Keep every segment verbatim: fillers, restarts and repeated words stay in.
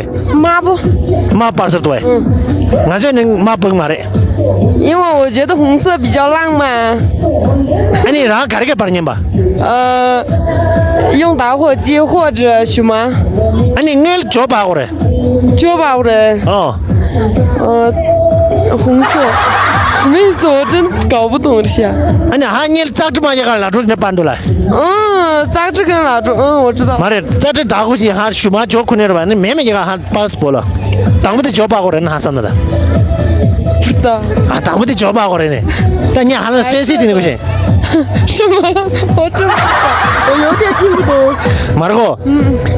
དམར་པོ། དམར་པོ་སྤར་ས་འདུག་གས། ང་ཚོས་ནི་དམར་པོ་མ་རེད། 因为我觉得红色比较浪漫。 ཨ་ནི་རང་ག་རེ་ག་སྤར་སྙམ་པ། 呃，用打火机或者荨麻。 ཨ་ནི་སྔོན་ལ་ཇོ་པ་གོ་རེད། 就把我的 ཨོ། 呃，红色，什么意思？我真搞不懂这些。 ཨ་ནི་ཧ་སྔོན་ལ་ཙག་ཁྲི་མ་ཡ་ག་ལ་ཁྲོ་ནི་པ་འདུག་ལ། 嗯，扎这根蜡烛，嗯，我知道。 མ་རེད། ཙག་ཁྲི་འདྲ་གོ་ཅི་ཧ་ཞུ་མ་ཇོ་ཁུ་ནེ་ར་བ་ནི་མེ་མེ་ཡ་ག་ཧ་པ་སི་པོ་ལ། དང་པོ་དེ་ཇོ་པ་གོ་རེད་ན་ཧ་སམ་ན་ད། 不知道。 ཨ་དང་པོ་དེ་ཇོ་པ་གོ་རེད་ནི། ད་ཉ་ཧ་ལ་སེན་སི་དེ་ནི་གོ་ཤེ། 什么？我真不知道，我有点听不懂。 མ་རེད་གོ།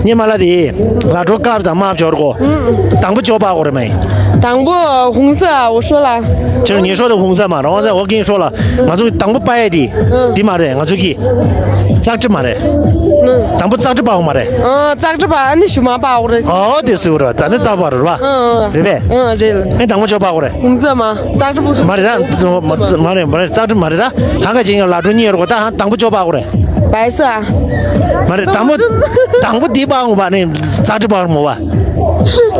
ཉི་མ་ལ་དེ་ལ་གྲོ་ཀ་བ་དང་དམར་ཇོ་རེད་གོ། དང་པོ་ཇོ་པ་གོ་རེད་མེ། 当不红色啊，我说了。 就是你说的红色嘛，然后在我跟你说了， ང་ཚོ་དང་པོ་པ་ཡ་དེ། ཨང་། དེ་མ་རེད། ང་ཚོ་གི་ཙག་ཁྲི་མ་རེད། ཨང་། དང་པོ་ཙག་ཁྲི་པ་གོ་མ་རེད། ཨང་། ཙག་ཁྲི་པ་ཨ་ནི་ཞུ་མ་པ་གོ་རེད། ཨོ་དེ་སུ་རེད། ད་ནི་ཙག་པ་རེད་བ། ཨང་ཨང་རེད་པས། ཨང་རེད། ཨེ་དང་པོ་ཇོ་པ་གོ་རེད། 红色吗？ ཙག་ཁྲི་པ་མ་རེད་ད། མ་རེད་མ་རེད། ཙག་ཁྲི་མ་རེད་ད། ཧ་ག་ཅིག་ཡང་ལ་གྲོ་གཉིས་ཡོད་རེད་གོ། ད་དང་པོ་ཇོ་པ་གོ་རེད། 白色啊。 མ་རེད། དང་པོ་དང་པོ་དེ་པ་གོ་པ་ནི་ཙག་ཁྲི་པ་མོ་བ།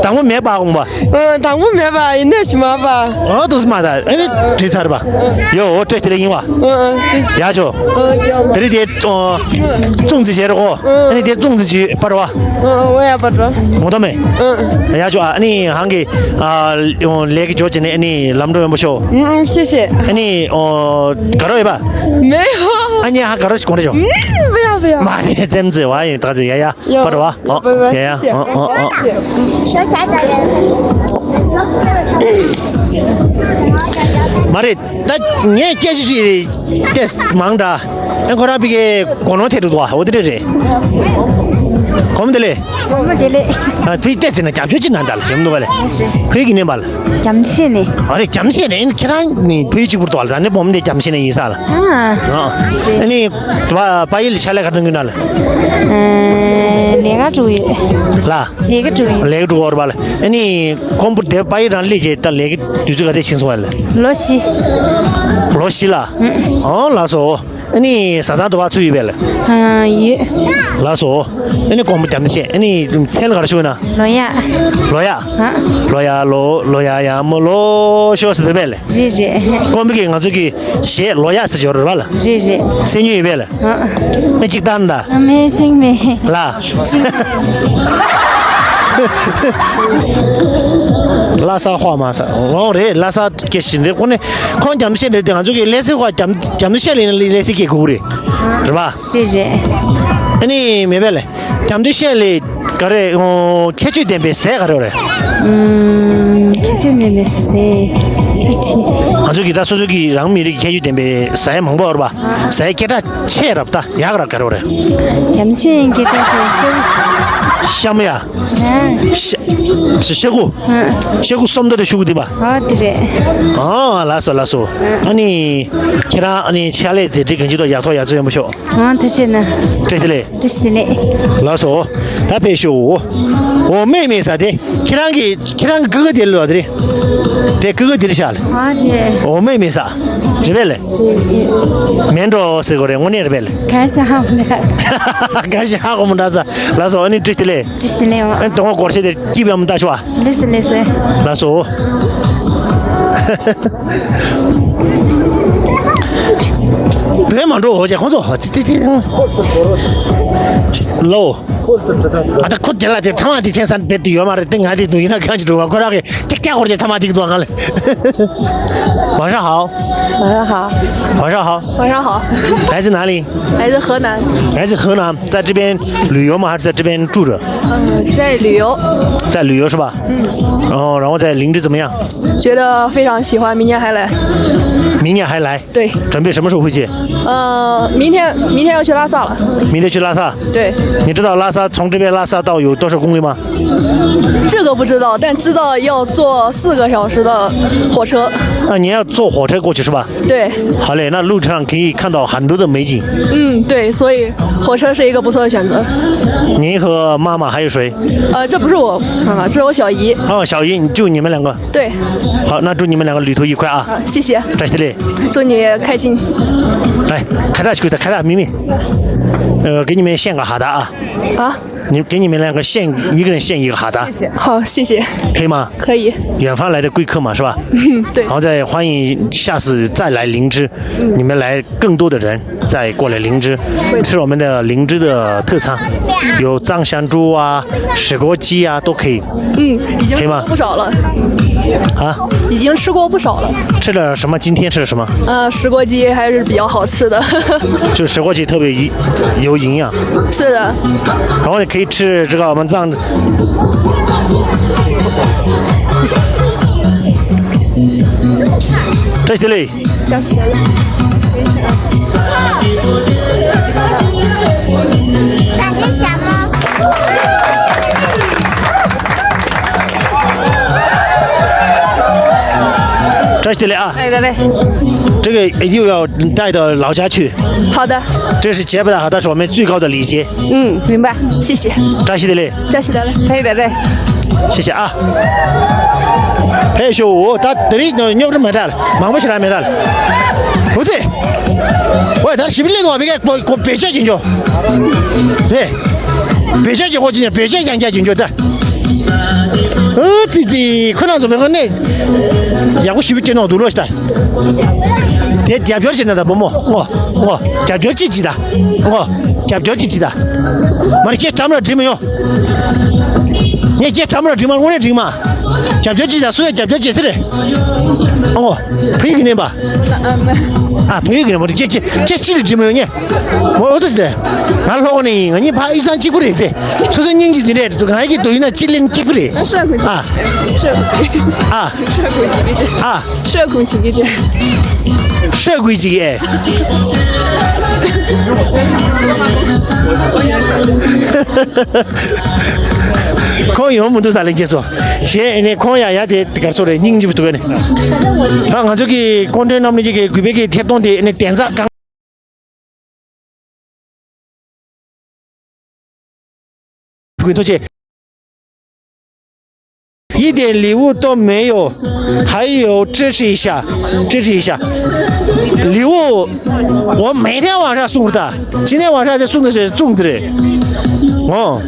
དང་པོ་མེ་པ་གོ་པ། 嗯，当不明白，那什么吧？ ཨོ་དུ་སི་མ་ད་ཨེ་ནི་བྲིས་ཚར་བ། ཡོ་ཨོ་བཀྲ་ཤིས་བདེ་ལེགས་ཡིན་བ། 嗯嗯，对。 ཡ་ཆོ། 嗯，要吗？ དེ་རིང་དེ་ཙོང་ཙི་བྱེད་རོགས། ཨ་ནི་དེ་ཙོང་ཙི་བྱེད་པར་བ། 嗯，我也不知道。 མོ་ཏོ་མེ། 嗯 ཡ་ཆོ། ཨ་ནི་ཧང་གི་ཨ་ལས་ཀྱི་ཇོ་ཅི་ནི་ཨ་ནི་ལམ་འགྲོ་ཡོན་པོ་ཤོ། 嗯，谢谢。 ཨ་ནི་ཨོ་ག་རོ་ཡོད་པ། 没有。 ཨ་ནི་ཧ་ག་རོ་ཞིག་གོང་རེ་ཞོ། 嗯，不要不要。 མ་ནི་ཙེམ་ཙེ་བ་ཡིན་ད་ཙེ་ཡ་ཡ། 要 པར་བ། 要 ཨོ་拜拜， ཡ་ཡ། 谢谢。 ཨོ་ཨོ་ཨོ། 学才的人。 མ་རེད། ད་ངས་སྐད་ཆ་ཅིག་ཏེས་མང་འདྲ། ཨེ་ཁོ་རང་ཕི་གེ་གོ་ནོ་ཐེ་རུ་དོ་འོ་དེ་རེད་རེད། གོམ་དེ་ལེ། གོམ་དེ་ལེ། ཨ་ཕི་ཏེས་ཟེར་ན་རྒྱབ་ཆོས་ཅི་ན་འདྲ་ལ་ཞེམ་འདུག་ག་ལེ། ཕི་གི་ནེ་བ་ལ། རྒྱམ་ཤེས་ནེ། ཨ་རེ་རྒྱམ་ཤེས་ནེ་ཨེ་ཁྱེད་རང་ནི་ཕི་གཅིག་པུར་དོ་ལ་ད་ནི་བོམ་དེ་རྒྱམ་ཤེས་ནེ་ཡིན་ས་ལ། ཨ་ནི་པ་ཡིལ་ཆ་ལེ་ག་དང་གི་ན་ལ། ལས་ཀ་འགྲོ་ཡོད། ལ། ལས་ཀ་འགྲོ་ཡོད། ལས་ཀ་འགྲོ་བར་བ་ལ། ཨ་ནི་ཁོང་པུར་དེ་པ་ཡིལ་རང་ལས་བྱེད་ད་ལས་ཀ་དུས་ཚོད་ག་ཚད་ཕྱིན་སོང་བ་ལ། ལོ་བཞི། ལོ་བཞི་ལ། ཨོ་ལགས་སོ། ཨ་ནི་བཟའ་ཚང་དུ་བ་ཚུ་ཡོད་པས་ལ། ཡོད། ལགས་སོ། ཨ་ནི་ཀོང་པོ་རྒྱ་མི་ཆེ། ཨ་ནི་མཚན་ལ་ག་རེ་ཞུ་ན། ལོ་ཡ། ལོ་ཡ་ལོ་ལོ་ཡ་ཡ་མོ་ལོ་ཤོ་ཟེར་པས་ལ། རེད་རེད། ཀོང་པོ་གི་ང་ཚོ་གི་གཞས་ལོ་ཡ་ཟེར་ཡོད་རེད་བ་ལ། རེད་རེད། སེ་ཉུལ་ཡོད་པས་ལ། ཨ་གཅིག་ལྟར་ད། ཨ་མེ་སིང་མེ། ལ། ལ་ས་ཧོ་མ་ས་ལོང་རེད། ལ་ས་སྐད་ཤིན་ཏེ་ཁོ་ནས་ཁོང་རྒྱ་མི་ཤེས་རེད་དེ། ང་ཚོ་གི་ལས་སེ་ཧོ་རྒྱ་རྒྱ་མི་ཤེས་ལེ་ལས་སེ་སྐད་གུག་རེད། རེད་བ། རེད་རེད། ཨ་ནི་མེད་པས་ལེ། རྒྱ་མི་ཤེས་ལེ་ག་རེ་ཁྱད་ཆོས་ལྡན་པའི་ཟས་ག་རེ་རེད། ཁྱད་ཆོས་ལྡན་པའི་ཟས་ཁྱད་ཆོས། ང་ཚོ་གི་ད་སོ་སོ་གི་རང་མི་རིགས་ཁྱད་ཆོས་ལྡན་པའི་ཟས་མང་པོ་རེད་བ། ཟས་སྐད་གྲགས་ཆེ་རབ་ད་ཡག་ར་ག་རེ་རེད། རྒྱ་མི་ཤེས་ཀྱི་གྲགས་ཆེ་ཤ་ཤམ་ཡ། ཤ་ཤ་ཁུ། ཤ་ཁུ་སོམ་དོ་དེ་ཤུ་གུ་དེ་པ། ཨ་དེ་རེད། ཨ་ལགས་སོ་ལགས་སོ། ཨ་ནི་ཁྱེད་རང་ཨ་ནི་ཕྱག་ལས་མཛད་འཕྲིན་གང་ཅི་ཐོག་ཡག་ཐོག་ཡག་བརྩེགས་ཡོན་པོ་ཤོག་ཨ་ཐུགས་རྗེ་གནང་། བཀྲ་ཤིས་བདེ་ལེགས། བཀྲ་ཤིས་བདེ་ལེགས། ལགས་སོ། ད་ཕེབས་ཤོག་འོ་མེ་མེ་ས་དེ་ཁྱེད་རང་གི་ཁྱེད་རང་གི་ཀུ་ཀུ་དེ་ལ་དེ་རེད། དེ་ཀུ་ཀུ་དེ་ལ་ཤག་ལ། ཨ་རེད། འོ་མེ་མེ་ས་རེད་པས་ལེ། རེད། མེ་འགྲོ་ཟེར་གོ་རེད། དངོས་གནས་རེད་པས་ལེ། ག་ཤ་ཧ་གོ་མ་འདྲ། ག་ཤ་ཧ་གོ་མ་འདྲ་ས། ལགས་སོ། ཨ་ནི་བཀྲ་ཤིས་བདེ་ལེགས། བཀྲ་ཤིས་བདེ་ལེགས། ཨ་ནི་དོ་ངོ་སྐོར་ཤེས་དེ་སྐྱིད་པའམ་ལྟ་ཤོག་ཨ། ལེགས་སེ་ལེགས་སེ། ལགས་སོ། བོད་མ་འགྲོ་འོ་ཅེ་ཁོང་ཚོ་ཙི་ཙི་ཙི། ལོ། ཨ་ད་ཁོ་དེ་ལ་དེ་ཐ་མ་དེ་ཁྱེད་ས་བེད་དུ་ཡོད་མ་རེད་དེ། ང་དེ་དུ་ཡིན་ན་གང་ཅི་འགྲོ་བ་ཁོ་རང་གི་ཀྱག་ཀྱག་སྐོར་ཅེ་ཐ་མ་དེ་གི་དུ་ང་ལ། 晚上好。 晚上好。 晚上好。 晚上好。 来自哪里？ 来自河南。 来自河南，在这边旅游吗？还是在这边住着？ 嗯，在旅游。 在旅游是吧？ 嗯。 哦，然后在林芝怎么样？ 觉得非常喜欢，明年还来。 明年还来？ 对。 准备什么时候回去？ 呃，明天，明天要去拉萨了。 明天去拉萨？ 对。 你知道拉萨，从这边拉萨到有多少公里吗？ 这个不知道，但知道要坐四个小时的火车。 啊，你要坐火车过去是吧？ 对。 好嘞，那路上可以看到很多的美景。 嗯，对，所以火车是一个不错的选择。 您和妈妈还有谁？ 呃，这不是我妈妈，这是我小姨。 哦，小姨，就你们两个。 对。 好，那祝你们两个旅途愉快啊！ 好，谢谢。 感谢嘞。 祝你开心。 来，开大去的，开大咪咪。呃，给你们献个哈达啊。啊，你给你们两个献一个人献一个哈达，谢谢。好，谢谢。可以吗？可以。远方来的贵客嘛，是吧？嗯，对。然后再欢迎下次再来灵芝，你们来更多的人再过来灵芝，吃我们的灵芝的特产，有藏香猪啊、石锅鸡啊都可以。嗯，已经吃过不少了。啊？已经吃过不少了。吃了什么？今天吃了什么？呃，石锅鸡还是比较好吃的。就石锅鸡特别有营养。是的。然后你可以吃这个我们藏，这是嘞。 教室的嘞。这是嘞啊，哎，对嘞。这个又要带到老家去。好的。这是杰布的哈，这是我们最高的礼节。嗯，明白，谢谢。这是的嘞。 བཀྲ་ཤིས་བདེ་ལེགས། བཀྲ་ཤིས་བདེ་ལེགས། ཤེས་ཤེས་ཨ། ཕེབས་ཤོག་འོ་ད་དེ་རིང་རྙོག་དྲ་མེད་ད། མང་པོ་ཞིག་རག་མེད་ད། འོ་ཙི། འོ་ད་ཞིབ་ལས་དང་བེ་ག་བེ་ཅག་གི་འཇོ། རེད། བེ་ཅག་གི་ཧོ་ཅི་བེ་ཅག་ཀྱང་ཀྱང་གི་འཇོ་ད། འོ་ཙི་ཙི་ཁོ་རང་ཚོ་བེ་ག་ནས་ཡག་པོ་ཞིབ་ཀྱི་ནོག་འདུག་ལོ་ཤི་ད། དེ་རྒྱབ་སྐྱོར་བྱེད་ན་ད་བུ་མོ་ངོ་། ངོ་། རྒྱབ་སྐྱོར་ཅིག་ཅིག་ད། ངོ་། རྒྱབ་སྐྱོར་ཅིག་ཅིག་ད། མར་ཁྱེད་གྲམ་ལ་འགྲིག་མི་ཡོང་། ངས་ཁྱེད་གྲམ་ལ་འགྲིག་མ་དངོས་གནས་འགྲིག་མ། རྒྱབ་སྐྱོར་ཅིག་ད་སུ་ཡ་རྒྱབ་སྐྱོར་བྱེད་ཟེར་རེད། ངོ་། བོད་ཡིག་གི་ནས་པ། ཨ་བོད་ཡིག་གི་ནས་མ་རེད་ཁྱེད་ཁྱེད་ཁྱེད་ཅི་ལ་འགྲིག་མི་ཡོང་ངས། ངོ་འོ་ཏོ་ཟེར། ང་ལྷོ་ནས་ང་གཉིས་ཕ་ཡུལ་ཚང་གཅིག་པུ་རེད་ཟེར། སོ་སོ་སྙིང་རྗེ་དེ་འདྲས་ང་ཡི་གི་དུ་ཡིན་ན་ཅི་ལེན་གཅིག་པུ་རེད། ཨ། ཨ། ཨ། 社恐几个姐。社恐几个哎。ཁོང་ཡོང་མི་འདུག་ས་ལེན་ཁྱེད་ཚོ། གཞན་ནས་ཁོང་ཡ་ཡ་དེ་གར་སོ་རེ་སྙིང་རྗེ་པོ་འདུག་ནས། ད་ང་ཚོ་གི་སྐུ་མགྲོན་རྣམ་གཉིས་ཀྱི་གུས་པའི་གི་ཐད་གཏོང་དེ་ནས་གདན་ས་གང་། 一点礼物都没有，还有支持一下，支持一下。礼物我每天晚上送的，今天晚上就送的是粽子嘞。哦。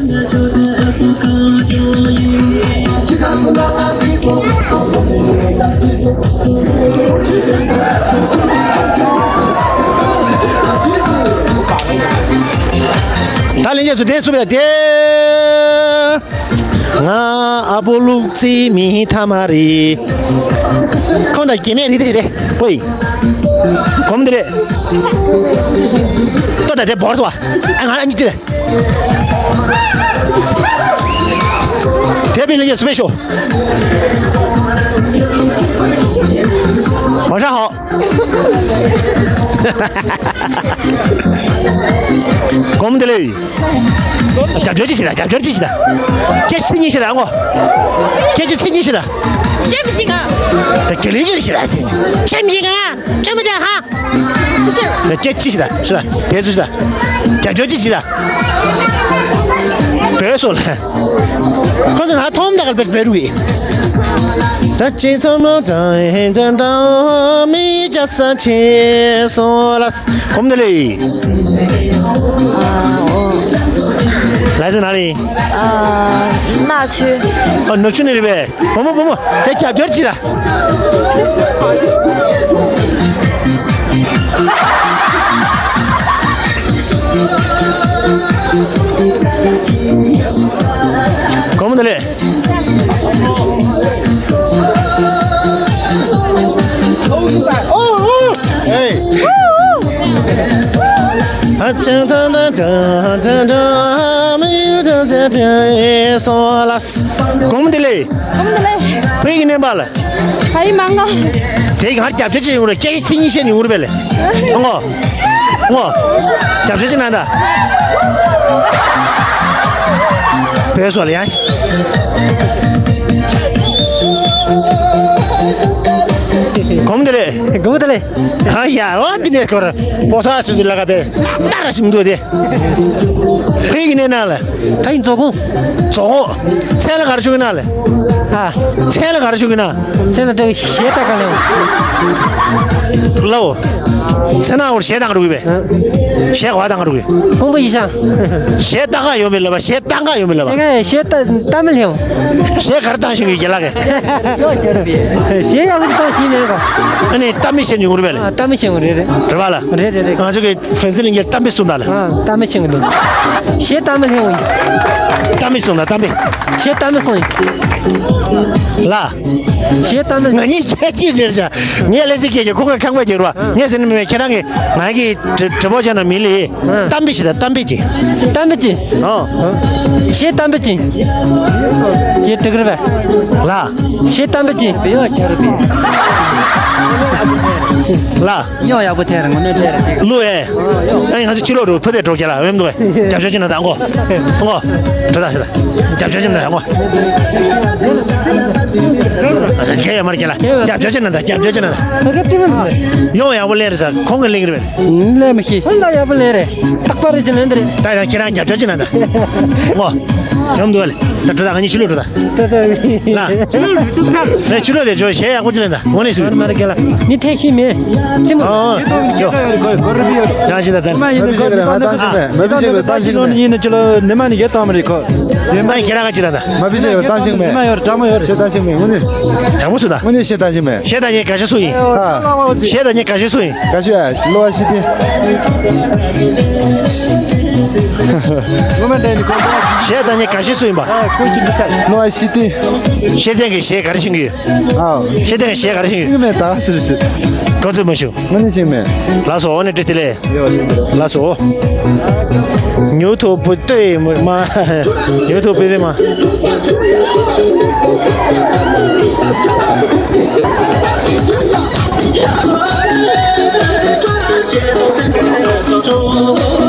ད་ལན་རྗེས་སུ་དེ་སུ་བས་དེ། ང་ཨ་པོ་ལུག་རྩིས་མི་ཐ་མ་རེད། ཁོང་དང་སྐྱེ་དམན་རེད་དེ་རེད་དེ། ཧོꯏ། གོམ་དེ་རེད། ལྟོ་ད་དེ་བོར་སོ། ཨ་ང་ལ་གཉིས་དེ། དེ་བས་ལན་རྗེས་སུ་བས་ཤོག 晚上好。 གོམ་དེ་ལས། རྒྱབ་སྐྱོར་ཅི་ཞིག་དང་རྒྱབ་སྐྱོར་ཅི་ཞིག་དང་། སྐད་ཆ་ཚིག་གཉིས་ཤིག་དང་ངོ་། སྐད་ཆ་ཚིག་གཉིས་ཤིག་དང་། 信不信啊？དགེ་ལེགས་ཀྱི་ཞིག་དང་ཚིག་གཉིས། 信不信啊？这么的哈？谢谢。 སྐད་ཆ་ཅི་ཞིག་དང་ཤིག་དང་དེ་ཚོ་ཞིག་དང་། རྒྱབ་སྐྱོར་ཅི་ཞིག་དང་། བོད་སོ་ལ། ཁོ་ཚོ་ང་ཐོམ་ད་གར་བེར་བེར་བི། ད་ཅི་ཚོ་མོ་ད་ཧེ་ད་ད་མི་ཅག་ས་ཆེ་སོ་ལ། གོམ་དེ་ལས། 来自哪里？呃，那区。哦，那区那里呗。 བུ་མོ་བུ་མོ་དེ་རྒྱབ་སྐྱོར་བྱེད་ལ། གོམ་དེ་ལས། གོམ་དེ་ལས། 我们的嘞。བོད་ཡིག་ནས་པ་ལ། ཕ་ཡི་མང་གོ། དེ་ག་རྒྱབ་སྐྱོར་བྱེད་ཡོང་རེད། སྐད་ཆ་ཚིག་གཉིས་བཤད་ནས་ཡོང་རེད་པས་ལས། ཨོ་ངོ་། ངོ་། རྒྱབ་སྐྱོར་བྱེད་ན་ད། བོད་སོག་ལ་ཡང་། གོམ་དེ་རེད། དེ་ལས། ཨ་ཡ་ཨོ་དེ་ནས་སྐོར་པོ་ས་སུ་དེ་ལ་ག་པེ་ཏར་ཞིམ་འདུག་དེ། ཕ་གི་ནས་ན་ལ། ཕ་གི་རྫོང་ཁོངས། རྫོང་ཁོངས། ཚན་ལ་གར་ཆུག་ན་ལ། ཨ། ཚན་ལ་གར་ཆུག་ན། ཚན་ལ་དེ་གཞས་ལྟ་ག་ལེ། ལའོ། ཚན་ན་འོར་གཞས་བཏང་རུག་པས། གཞས་ག་བ་བཏང་རུག་པས། ཀོང་པོ་ཡི་ཤང་། གཞས་ལྟ་ག་ཡོད་མེད་ལ་བ་གཞས་བཏང་ག་ཡོད་མེད་ལ་བ། གཞས་ལྟ་མི་ལེའོ། གཞས་གར་བཏང་ཤིང་གི་རྒྱ་ལ་གས། གཞས་ཡག་པོ་ཅིག་བཏང་ཤིང་ལེ་རེད་པ། ཨ་ནི་གཏམ་མི་བཤད་ཉུང་རུ་བས་ལ། ཨ་གཏམ་མི་བཤད་ཉུང་རུ་རེད་རེད། རེད་བ་ལ། རེད་རེད་རེད། ང་ཚོ་གི་ཧྥན་སི་ལིང་གི་གཏམ་དཔེ་གསུངས་དང་ལ། ཨ་གཏམ་དཔེ་ཆེན་པོ་འདུག་གཞས་གཏམ་དཔེ་ལྷན་འོང་། གཏམ་དཔེ་གསུངས་དང་གཏམ་དཔེ། གཞས་གཏམ་དཔེ་གསུངས་ཡིན། ལ། གཞས་གཏམ་དཔེ། ང་གཉིས་སྐད་ཅིག་རེད་ཤག་ངས་ལས་སི་སྐད་ཀྱི་ཁོ་ཁ་ཁང་པ་རྒྱག་རོགས། ངས་ཟེར་ནི་མེད་ཁྱེད་རང་གི་ང་གི་དྲི་དྲི་བ་བྱས་ན་མི་ལི། གཏམ་དཔེ་ཞིག་དང་གཏམ་དཔེ་ཅིག་གཏམ་དཔེ་ཅིག་ཨོ། གཞས་གཏམ་དཔེ་ཅིག་གཞས་དྲི་གི་རེད་པས། ལ། གཞས་གཏམ་དཔེ་ཅིག་ལ། ཡང་ཡག་པོ་ཐེར་ངོ་ནས་ཐེར་ཏེ། ལུ་ཨེ། ཨ་ཡང་ང་ཚོ་ཕྱི་ལོགས་འགྲོ་ཕུ་དེ་འགྲོ་རྒྱ་ལ་བེམ་འདུག་ཨེ། རྒྱབ་ཆ་ཅི་ན་ད་ངོ་། ངོ་། འགྲོ་ད་ཤི་ད། རྒྱབ་ཆ་ཅི་ན་ད་ངོ་། ཁྱེད་ཡ་མར་རྒྱ་ལ། རྒྱབ་ཆ་ཅི་ན་ད་རྒྱབ་ཆ་ཅི་ན་ད། ཡོང་ཡག་པོ་ལེན་རེད་ས་ཁོང་གི་ལེན་རེད། ལེན་མི་ཤེས། ཧོན་ད་ཡག་པོ་ལེན་རེད། རྟག་པར་ཅི་ལེན་རེད། ད་ཡང་ཁྱེད་རང་རྒྱབ་ཆ་ཅི་ན་ད། ངོ་། བེམ་འདུག་ཨེ། ད་འགྲོ་ད་ང་གཉིས་ཕྱི་ལོགས་འགྲོ་ད། ལ། རེ་ཕྱི་ལོགས་དེ་ཇོ་གཞས་ཡག་པོ་ཅི་ལེན་ད་ངོ་ནས་སུ། མ་རེད་མ་རེད་རྒན་ལགས། མི་ཐེག་ཤི་མེད། སེམས། ཨོ། ཡོ། ཡང་ཅི་ད་ད། མ་བི་ཤེས་རེད་ང་ཏང་ཤིག་མེད། མ་བི་ཤེས་རེད་ཏང་ཤིག་མེད། ཡིན་ན་ཅི་ལོ་ནི་མ་ནི་གེ་ཏང་མ་རེད་ཁོ། ཡིན་པ་ཁྱེད་རང་ག་ཅི་ད་ད། མ་བི་ཤེས་རེད་ཏང་ཤིག་མེད། མ་ཡོད་རེད་ཏང་མ་ཡོད་རེད། ཤེས་ཏང་ཤིག་མེད་ངོ་ནས། ཡག་པོ་སུ་ད། ངོ་ནས་ཤེས་ཏང་ཤིག་མེད། ཤེས་ད་ཉེ་ག་ཤེས་སུ་ཡིན། ཨ། ཤེས་ད་ཉེ་ག་ཤེས་སུ་ཡིན། ག་ཤེས་ཨ་ལོ་བ་ཤི་ཏི། ངོ་མ་འདྲ་ནི་ཁོ། ཤེས་ད་ཉེ་ག་ཤེས་སུ་ཡིན་པ། ཨ་ཁོ་ཅི་འདི་ཚ། ལོ་བ་ཤི་ཏི། ཤེས་ཏན་གི་ཤེས་ག་རེ་ཤེས་གི་ཡོད། ཨའོ། ཤེས་ཏན་གི་ཤེས་ག་རེ་ཤེས་གི་ཡོད། ཤེས་གི་མེད་ད་ཟེར་ཟེར། གོ་ཚོད་མ་ཞུ། ང་ནི་ཤེས་མེད། ལགས་སོ་ཨོ་ནི་བཀྲ་ཤིས་བདེ་ལེགས། ཡོད་ཤེས་མེད། ལགས་སོ། ཉོ་ཐོ་བུ་ཏོའི་མ། ཉོ་ཐོ་བུ་རི་མ།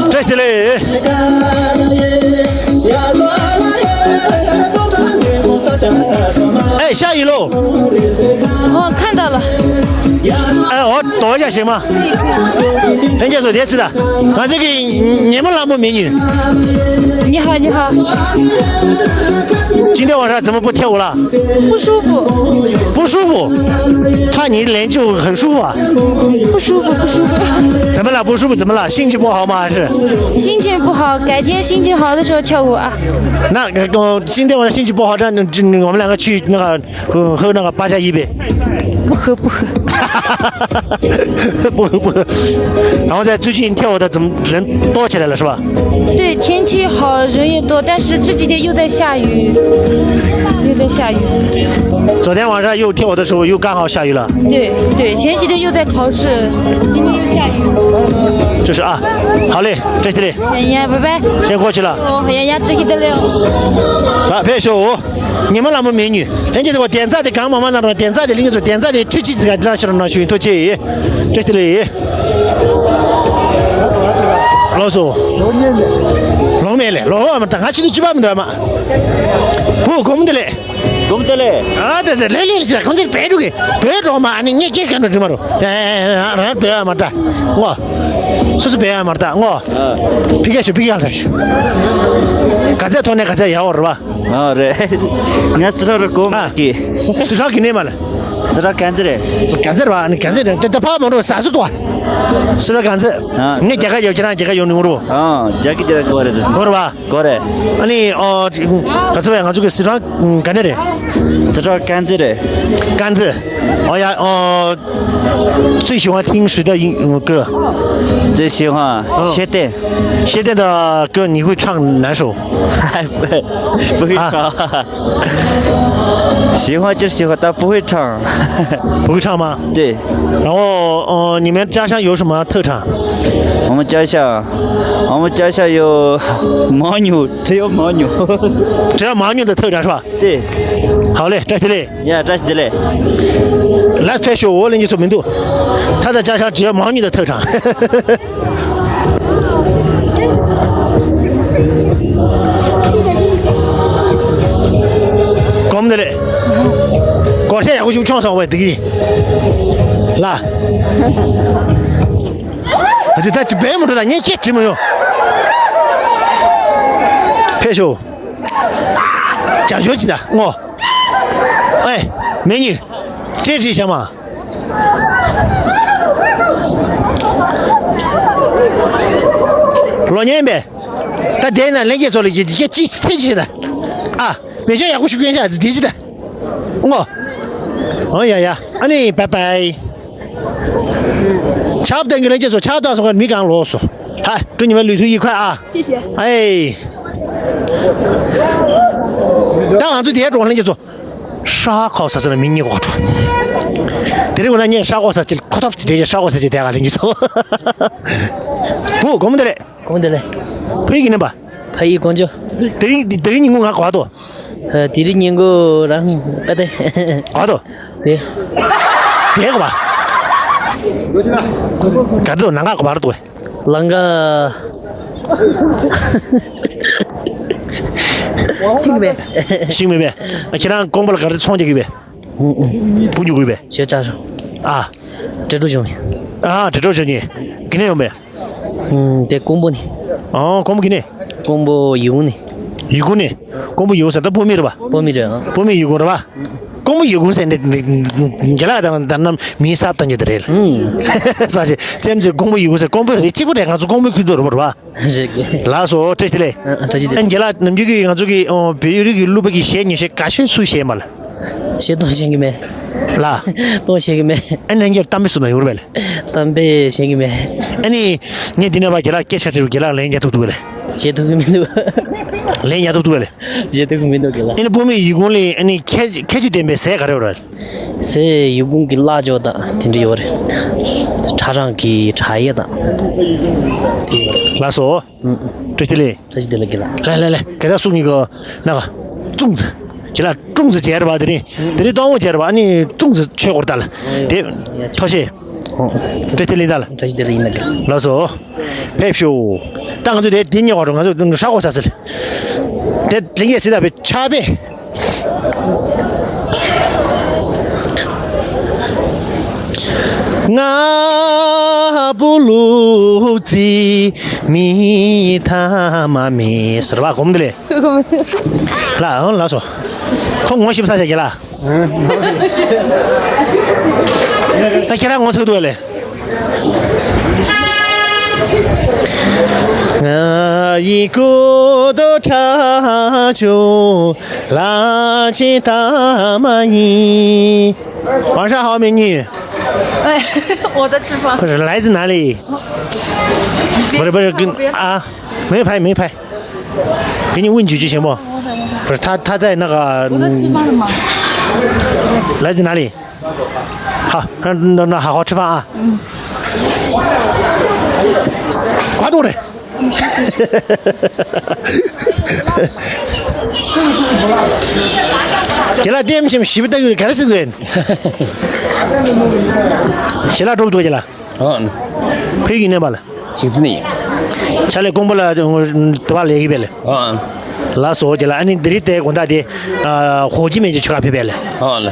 བཀྲ་ཤིས་བདེ་ལེགས། 哎，下雨喽。哦，看到了。哎，我躲一下行吗？人家说别吃的，啊，这个你们老母美女。你好，你好。今天晚上怎么不跳舞了？不舒服。不舒服？看你脸就很舒服啊。不舒服，不舒服。怎么了？不舒服怎么了？心情不好吗？还是？心情不好，改天心情好的时候跳舞啊。那，呃，今天晚上心情不好，那，那，那我们两个去那个，呃，喝那个八加一呗。不喝，不喝。不喝，不喝。然后在最近跳舞的怎么人多起来了，是吧？对，天气好，人也多，但是这几天又在下雨，又在下雨。昨天晚上又跳舞的时候又刚好下雨了。对，对，前几天又在考试，今天又下雨。就是啊，好嘞，再见嘞。哎呀，拜拜。先过去了。哦，哎呀，这些的了。啊，别说哦，你们那么美女，人家这个点赞的干妈妈那种点赞的，人家说点赞的，这几个这样式的那群都去，这些嘞。 ལགས་སོ། ལོང་མེད་ལེ། ལོང་བ་མ་ད་ང་ཆི་དུ་ཅི་བ་མི་འདུག་མ། བུ་གོམ་འདི་ལེ། གོམ་འདི་ལེ། ཨ་དེ་ཟེར་ལེ་ལེ་ཟེར་ཁོང་ཚོས་བེད་འགྲོ་གི་བེད་འགྲོ་མ་ཨ་ནི་ངས་སྐྱེས་ག་འགྲོ་དྲི་མ་རོ། ཨེ་ཨེ་ཨེ་རང་རང་བེད་མ་ད་ངོ་། སོ་སོ་བེད་མ་ད་ངོ་། ཕི་ཀ་ཤུ་ཕི་ཀ་ལ་ཤུ། ག་ཚད་ཐོན་ནས་ག་ཚད་ཡག་འོར་བ། ཨ་རེད། ང་སི་ཁྲོན་རུ་གོམ་གི། སི་ཁྲོན་གི་ནས་མ་ལ། སི་ཁྲོན་གན་ཟི་རེད། གན་ཟི་རེད་བ་ཨ་ནི་གན་ཟི་རེད་དེ་ད་ཕ་མ་འགྲོ་ཟ་སུ་ཏོ། སི་ཁྲོན་གན་ཟི། ཨ། ངས་རྒྱ་གར་ཡོད་ཁྱེད་རང་རྒྱ་གར་ཡོད་ནི་ངོ་རུ། ཨ། རྒྱ་གི་རྒྱ་གར་གོ་རེད། གོ་རེད་བ། གོ་རེད། ཨ་ནི་ཨོ་ག་ཚོད་བས་ང་ཚོ་གི་སི་ཁྲོན་ག་ནས་རེད། སི་ཁྲོན་གན་ཟི་རེད། གན་ཟི། ཨོ་ཡ་ཨོ། 最喜欢听谁的音歌？最喜欢谢天。谢天的歌你会唱哪首？不会唱。喜欢就喜欢，但不会唱。不会唱吗？对。然后，呃，你们家乡有什么特产？我们家乡，我们家乡有牦牛，只有牦牛。只有牦牛的特产是吧？对。好嘞，这是嘞。 ཡ་བཀྲ་ཤིས་བདེ་ལེགས། ལ་ཕེ་ཤོ་འོ་ལེ་ཉི་ཚོ་མི་འདུག་ད་ལྟ་ཅ་ཤང་བྲིས་མང་ཉུང་དུ་ཐག་དྲངས། གོམ་འདི་རེད། གོ་ཧྲེ་ཡག་པོ་ཞིག་མཆོང་སོང་བས་འདི་གི་ལ། ཨ་ཙི། ད་དེ་བས་མི་འགྲོ། ད་ངས་ཁྱེད་དྲི་མི་ཡོང་། ཕེབས་ཤོག་རྒྱབ་སྐྱོར་གྱིས་ད་ངོ་། ཨེ། མེ་ཉི། ཀྲེ་ཀྲི་ཤ་མ། ལོ་ཉན་པས། ད་དེ་ན་ལྷན་རྒྱས་ཚོ་ལ་ཡི་གེ་ཅི་ཚེ་ཅི་ད། ཨ། མེ་ཤ་ཡག་པོ་ཞིག་ཀན་ཤ་དེ་ཅི་ད། ངོ་། ཨོ་ཡ་ཡ། ཨ་ནི་བཱའི་བཱའི། ཆབ་ཏང་གི་ལྷན་རྒྱས་ཚོ། ཆབ་ཏང་སོང་ཁར་མི་གང་ལོག་སོ། ཧ། ཀྲུ་ཉི་མ་ལུས་ཐུག་ཡིག་ཁ་ཨ། 谢谢། ཨེ། ད་ང་ཚོ་དེའི་གྲོང་ལྷན་རྒྱས་ཚོ། ཧྲ་ཁོག་ས་ས་ན་མི་གཉིས་གོ་འགྲོ། དེ་རིང་འོ་ན་ངས་ཧྲ་ཁོག་ས་ཅིག་ཁོ་ཐོབ་ཅིག་དེ་ཧྲ་ཁོག་ས་ཅིག་དེ་ག་ལྷན་རྒྱས་ཚོ། བུ་གོང་མོ་དེ་རེད། གོང་དེ་ལས། ཕ་ཡི་གི་ནམ་པ། ཕ་ཡི་གོང་ཇོ། དེ་རིང་དེ་རིང་ཉིན་གུང་ང་གོ་བ་དོ། ཨ། དེ་རིང་ཉིན་གུང་རང་ཨ་ཏེ། གོ་བ་དོ། དེ། དེ་གོ་བ། ག་དོ་ནང་ག་གོ་བ་ར་དོ། ལང་ག་ཤིང་མེ། ཤིང་མེ་བས། ཁྱེད་རང་ཀོང་པོ་ལ་ག་རེ་ཚོང་རྒྱག་གི་བས། བུ་ཉུ་གུ་བས། ཞེ་ཅག་ཤོ། ཨ། དྲི་ཏོ་ཞོ་མེ། ཨ། དྲི་ཏོ་ཞོ་ཉེ། གི་ནས་ཡོང་བས། ཨུམ། དེ་ཀོང་པོ་ནས། ཨོ། ཀོང་པོ་གི་ནས། ཀོང་པོ་ཡུལ་ནས། ཡུལ་ནས། ཀོང་པོ་ཡུལ་ཟེར་ད་བོད་མི་རེད་པ། བོད་མི་རེད་ཨ། བོད་མི་ཡུལ་རེད་པ། ཀོང་པོ་ཡུལ་ཟེར་ནས་རྒྱ་ལག་དང་དར་ནམ་མི་སབ་བཏང་རྒྱུ་དེ་རེད། ཨུམ། ས་ཆེ་སེམས་ཅན་ཀོང་པོ་ཡུལ་ཟེར། ཀོང་པོ་རེད། གཅིག་པུ་རེད། ང་ཚོ་ཀོང་པོའི་ཁུལ་དུ་རེད་པ། རེད་གི། ལགས་སོ། བཀྲ་ཤིས་བདེ་ལེགས། ཨ། བཀྲ་ཤིས་བདེ་ལེགས། རྒན་ལགས་ནམ་རྒྱུན་གྱི་ང་ཚོ་གི་བོད་རིགས་ཀྱི་གླུ་པ་གི་གཞས་ཉི་ཤུ་དགའ་ཤོས་སུ་གཞས་མ་ལ། ཤེས་གཏོང་ཤེས་ཀྱི་མེད། ལ། གཏོང་ཤེས་ཀྱི་མེད། ཨ་ནི་ངས་གཏམ་དཔེ་གསུངས་པ་ཡོད་རེད་པས། གཏམ་དཔེ་ཤེས་ཀྱི་མེད། ཨ་ནི་ངས་འདི་ནས་བ་རྒན་ལགས་སྐད་ཆ་དྲིས་རྒན་ལགས་ལན་རྒྱག་ཐུབ་ཐུབ་པས་ལེ། བྱེད་ཐུབ་ཀྱི་མི་འདུག་ལན་རྒྱག་ཐུབ་ཐུབ་པས་ལེ། བྱེད་ཐུབ་ཀྱི་མི་འདུག་རྒན་ལགས། ཨ་ནི་བོད་མི་ཡུལ་གོང་ལ་ཨ་ནི་ཁྱད་ཁྱད་ཆོས་ལྡན་པའི་ཟས་ག་རེ་ཡོད་རེད། ཟས་ཡུལ་གོང་གི་ལ་ཅོ་དང་དེ་འདྲ་ཡོད་རེད། ཁྲ་རང་གི་ཁྲ་ཡེ་དང་། ལགས་སོ། ཨུ། བཀྲ་ཤིས་བདེ་ལེགས། བཀྲ་ཤིས་བདེ་ལེགས་རྒན་ལགས། ལགས་ལགས་ལགས། ག་ད་སུ་ཉིད་གོ་ན་ག་ཀྲུང་ཙི། ཁྱེད་ལ་ཀྲུང་ཙི་བྱས་ར་བ། དེ་རིང་དེ་རིང་སྟོན་མོ་བྱས་ར་བ། ཨ་ནི་ཀྲུང་ཙི་ཆོས་སྐོར་ད་ལ་དེ་ཐོ་ཤེས། བཀྲ་ཤིས་བདེ་ལེགས་ད་ལ། བཀྲ་ཤིས་བདེ་ལེགས་ཡིན་ན་གི། ལགས་སོ། ཕེབས་ཤོག་ད་ང་ཚོ་དེ་དེ་ཉེ་བར་ང་ཚོ་ཧྲ་གོ་ས་སི་ལ་དེ་དེ་ངས་སི་ད་བའི་ཆ་པེ། ང་བུ་ལུག་རྩི་མི་ཐ་མ་མི་ཟེར་བ་གོམ་དེ་ལས། ལ་ལ་སོ། ཁོ་ངོ་ཤེས་ས་ཆ་གི་ལ། ད་ཁྱེད་རང་ངོ་ཚ་འདུག་ལེ། ང་ཡི་ཀུ་ཏོ་ཁྲ་ཆུ་ལ་ཅི་ད་མ་ཡིན། 晚上好，美女。哎，我在吃饭。不是，来自哪里？不是，不是，跟，啊，没拍，没拍。给你问几句行不？不是，他，他在那个，我在吃饭的嘛。嗯，来自哪里？好，那，那，那好好吃饭啊。嗯。快点嘞。 རྒན་ལགས་ལྟད་མོ་ཞིག་ཞིབ་ལྟ་གི་ག་རེ་ཟེར་འདུག་ཞལ་ལག་འགྲོ་འདུག་རྒན་ལགས། ཨ། ཕ་ཡུལ་གྱི་ནས་པ་ལ། གཅིག་རྩི་ནས་ཡིན། ཕྱག་ལས་ཀོང་པོ་ལ་དུ་བ་ལས་ཀྱི་བས་ལ། ཨ། ལགས་སོ་རྒན་ལགས། ཨ་ནི་འདི་རིང་དེ་དགོང་དག་དེ་ཧོ་ཅི་མན་ཅི་ཆུ་ཁ་ཕེབས་པས་ལ། ཨ་ལ།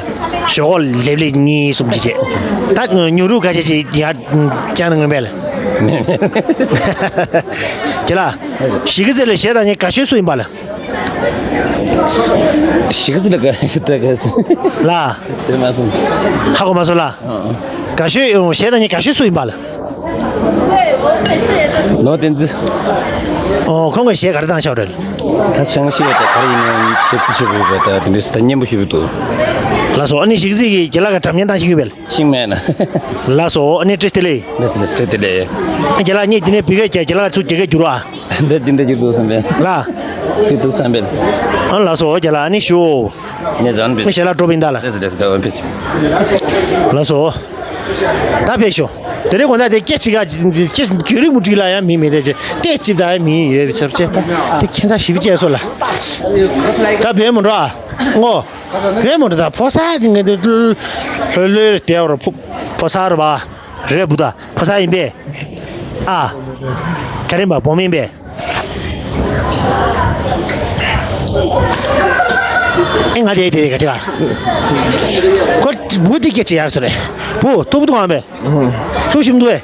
ཞོགས་ལེབ་ལེ་གཉིས་གསུམ་ཅི་བྱས། ད་ཉོ་རུ་ག་ཅེ་ཅི་ཡ་ཅང་ནང་པས་ལ། རྒན་ལགས། གཞིས་ཀ་རྩེ་ལ་གཞས་བཏང་མཁན་དགའ་ཤོས་སུ་ཡིན་པ་ལ། གཞིས་ཀ་རྩེ་ལ་དགའ་ཤོས་དགའ་ཤོས། ལ། དེ་མ་སོང་། ཧ་གོ་མ་སོང་ལ། ཨ། དགའ་ཤོས་གཞས་བཏང་མཁན་དགའ་ཤོས་སུ་ཡིན་པ་ལ། ལོ་བསྟན་འཛིན། ཨོ། ཁོང་གིས་གཞས་ག་རེ་བཏང་ཤག་རེད། ད་ཆང་ཤེས་དང་ག་རེ་ཡིན་ན་ཤེས་ཚུལ་ཤོད་དགོས་པ་དང་དེ་འདྲས་ད་སྙན་པོ་ཞུ་གི་འདུག་ལགས་སོ། ཨ་ནི་གཞིས་ཀ་རྩེ་གི་རྒན་ལགས་ཀྱི་སྒྲ་སྙན་བཏང་ཤེས་ཀྱི་ཡོད་པས། ཤེས་མེད་ན། ལགས་སོ། ཨ་ནི་བཀྲ་ཤིས་བདེ་ལེགས། ལགས་སོ་ལགས་སོ། བཀྲ་ཤིས་བདེ་ལེགས། རྒན་ལགས་ངས་འདི་ནས་བོད་སྐད་རྒྱག་རྒན་ལགས་ཚུར་རྒྱ་སྐད་བསྒྱུར་རོགས་ཨ། འདི་འདི་འདྲ་རྒྱུ་འདུག་བསམ་པས། ལ། རྒྱུ་འདུག་བསམ་པས། ཨ་ལགས་སོ་རྒན་ལགས་ཨ་ནི་ཞུ། ངས་ལན་པས། ངས་ཞལ་ལག་སྤྲོ་པོ་ཡིན་ད་ལ། ལགས་སོ་ལགས་སོ་ལགས་སོ། ད་ཕེབས་ཤོག་དེ་རིང་དགོང་དག་དེ་སྐད་ཅིག་ག་སྐད་རྒྱུན་རིང་པོ་འགྲིག་ལ་ཡང་མི་མི་རེད་ཅེ་ལྟས་ཅིག་ད་ཡང་མི་ཡོད་ཟེར་ཅེ་ད་དེ་ཁྱད་མཚར་ཞིབ་བྱས་སོ་ལ། ད་བོད་མི་འགྲོ་ཨ། ངོ་། བོད་མི་འགྲོ་ད་ཕོ་གསར་དེ་ངས་དེ་ལྷོད་ལྷོད་བསྡད་པར་ཕོ་ཕོ་གསར་རེད་པ། རེད་བུ་ད་ཕོ་གསར་ཡིན་པས། ཨ། ག་རེ་མ་བོ་མིན་པས། ཨེ་ང་དེ་དེ་དེ་ག་ཅི་ག་ཁོ་བུ་དེ་སྐད་ཆ་ཡག་སོ་རེད། བུ་ཐུབ་ཐུབ་ཨ་མེ། ཐུབ་ཞིམ་འདུག་ཨེ།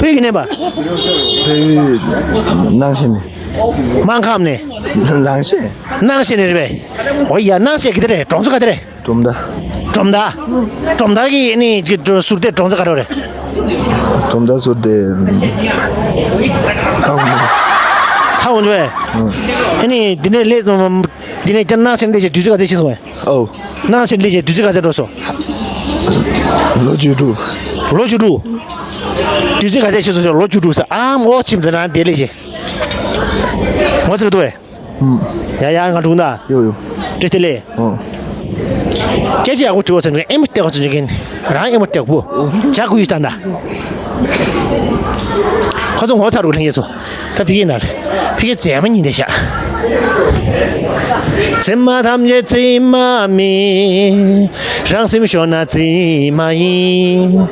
བུ་གི་ནས་པ། ནང་ཞིག་ནས། མང་ཁམས་ནས། ནང་ཞིག་ནང་ཞིག་ནས་རེད་པས། འོ་ཡ་ནང་ཞིག་གི་དེ་རེད། གྲོང་ཚོ་ག་དེ་རེད། གྲོང་མདའ། གྲོང་མདའ། གྲོང་མདའ་གི་ནི་ཟུར་དེ་གྲོང་ཚོ་ག་རེ་རེད། གྲོང་མདའ་ཟུར་དེ། ཧ་འོང་། ཧ་འོང་བས། ཨ་ནི་འདི་ནས་ལས་འདི་ནས་ཀྱང་ནང་སེམས་ལས་བྱེད་དུས་ཚོད་ག་ཚད་ཕྱིན་སོང་བས། ཨོ། ནང་སེམས་ལས་བྱེད་དུས་ཚོད་ག་ཚད་འགྲོ་སོང་། ལོ་བཅུ་དྲུག་ལོ་བཅུ་དྲུག་དུས་ཚོད་ག་ཚད་ཕྱིན་སོང་ཟེར། ལོ་བཅུ་དྲུག་ཟེར། ཨ་མོ་ཁྱིམ་དུ་ན་དེ་ལས་བྱེད། ངོ་ཚ་གི་འདུག་བས། ཡ་ཡ་ང་འགྲོ་ན། ཡོ་ཡོ། བཀྲ་ཤིས་བདེ་ལེགས། ཨོ། སྐད་ཆ་ཡག་པོ་དྲི་བ་ཟེར་ནས་ཨེ་མོ་སྟེར་བ་ཚོ་འཇོག་གིན་རང་ཨེ་མོ་སྟེར་བུ། ཇ་གུ་ཡི་ད་འདའ། ཁོ་ཚོ་ངོ་ཚ་རུ་ལྷན་རྒྱས་ཚོ། ད་ཕི་གི་ན་ཕི་གི་རྫས་མ་ཉིན་དེ་ཤ། མཚན་མ་ཐམས་ཅད་རྩིས་མ་མིན། རང་སེམས་ཤོར་ན་རྩིས་མ་ཡིན།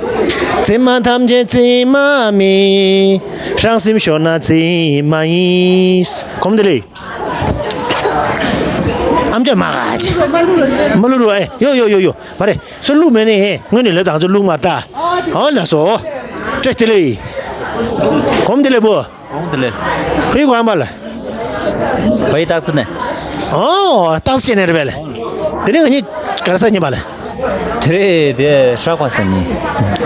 མཚན་མ་ཐམས་ཅད་རྩིས་མ་མིན། རང་སེམས་ཤོར་ན་རྩིས་མ་ཡིན། གོམས་དེ་ལས། ཨམ་ཅོག་མ་ག་ཅི། མ་ལུ་རུ་ཨེ་ཡོ་ཡོ་ཡོ་ཡོ། མ་རེད། སོ་ལུག་མེད་ནི་ཧེ་ངོས་ནས་ལབ་དང་ཚོ་ལུག་མ་ལྟ། ཨོ་ལ་སོ། བཀྲ་ཤིས་བདེ་ལེགས། གོམས་དེ་ལས་བུ། གོམས་དེ་ལས། ཕུའི་གོ་ཨམ་པ་ལ། ཕ་ཡི་སྟག་རྩེ་ནས། ཨོ་སྟག་རྩེ་ནས་རེད་པས་ལ། དེ་རིང་ང་གཉིས་ག་རེ་ཟ་ཉིན་པ་ལ། དེ་རེད་དེ་ཧྲག་པ་ཟ་ཉིན།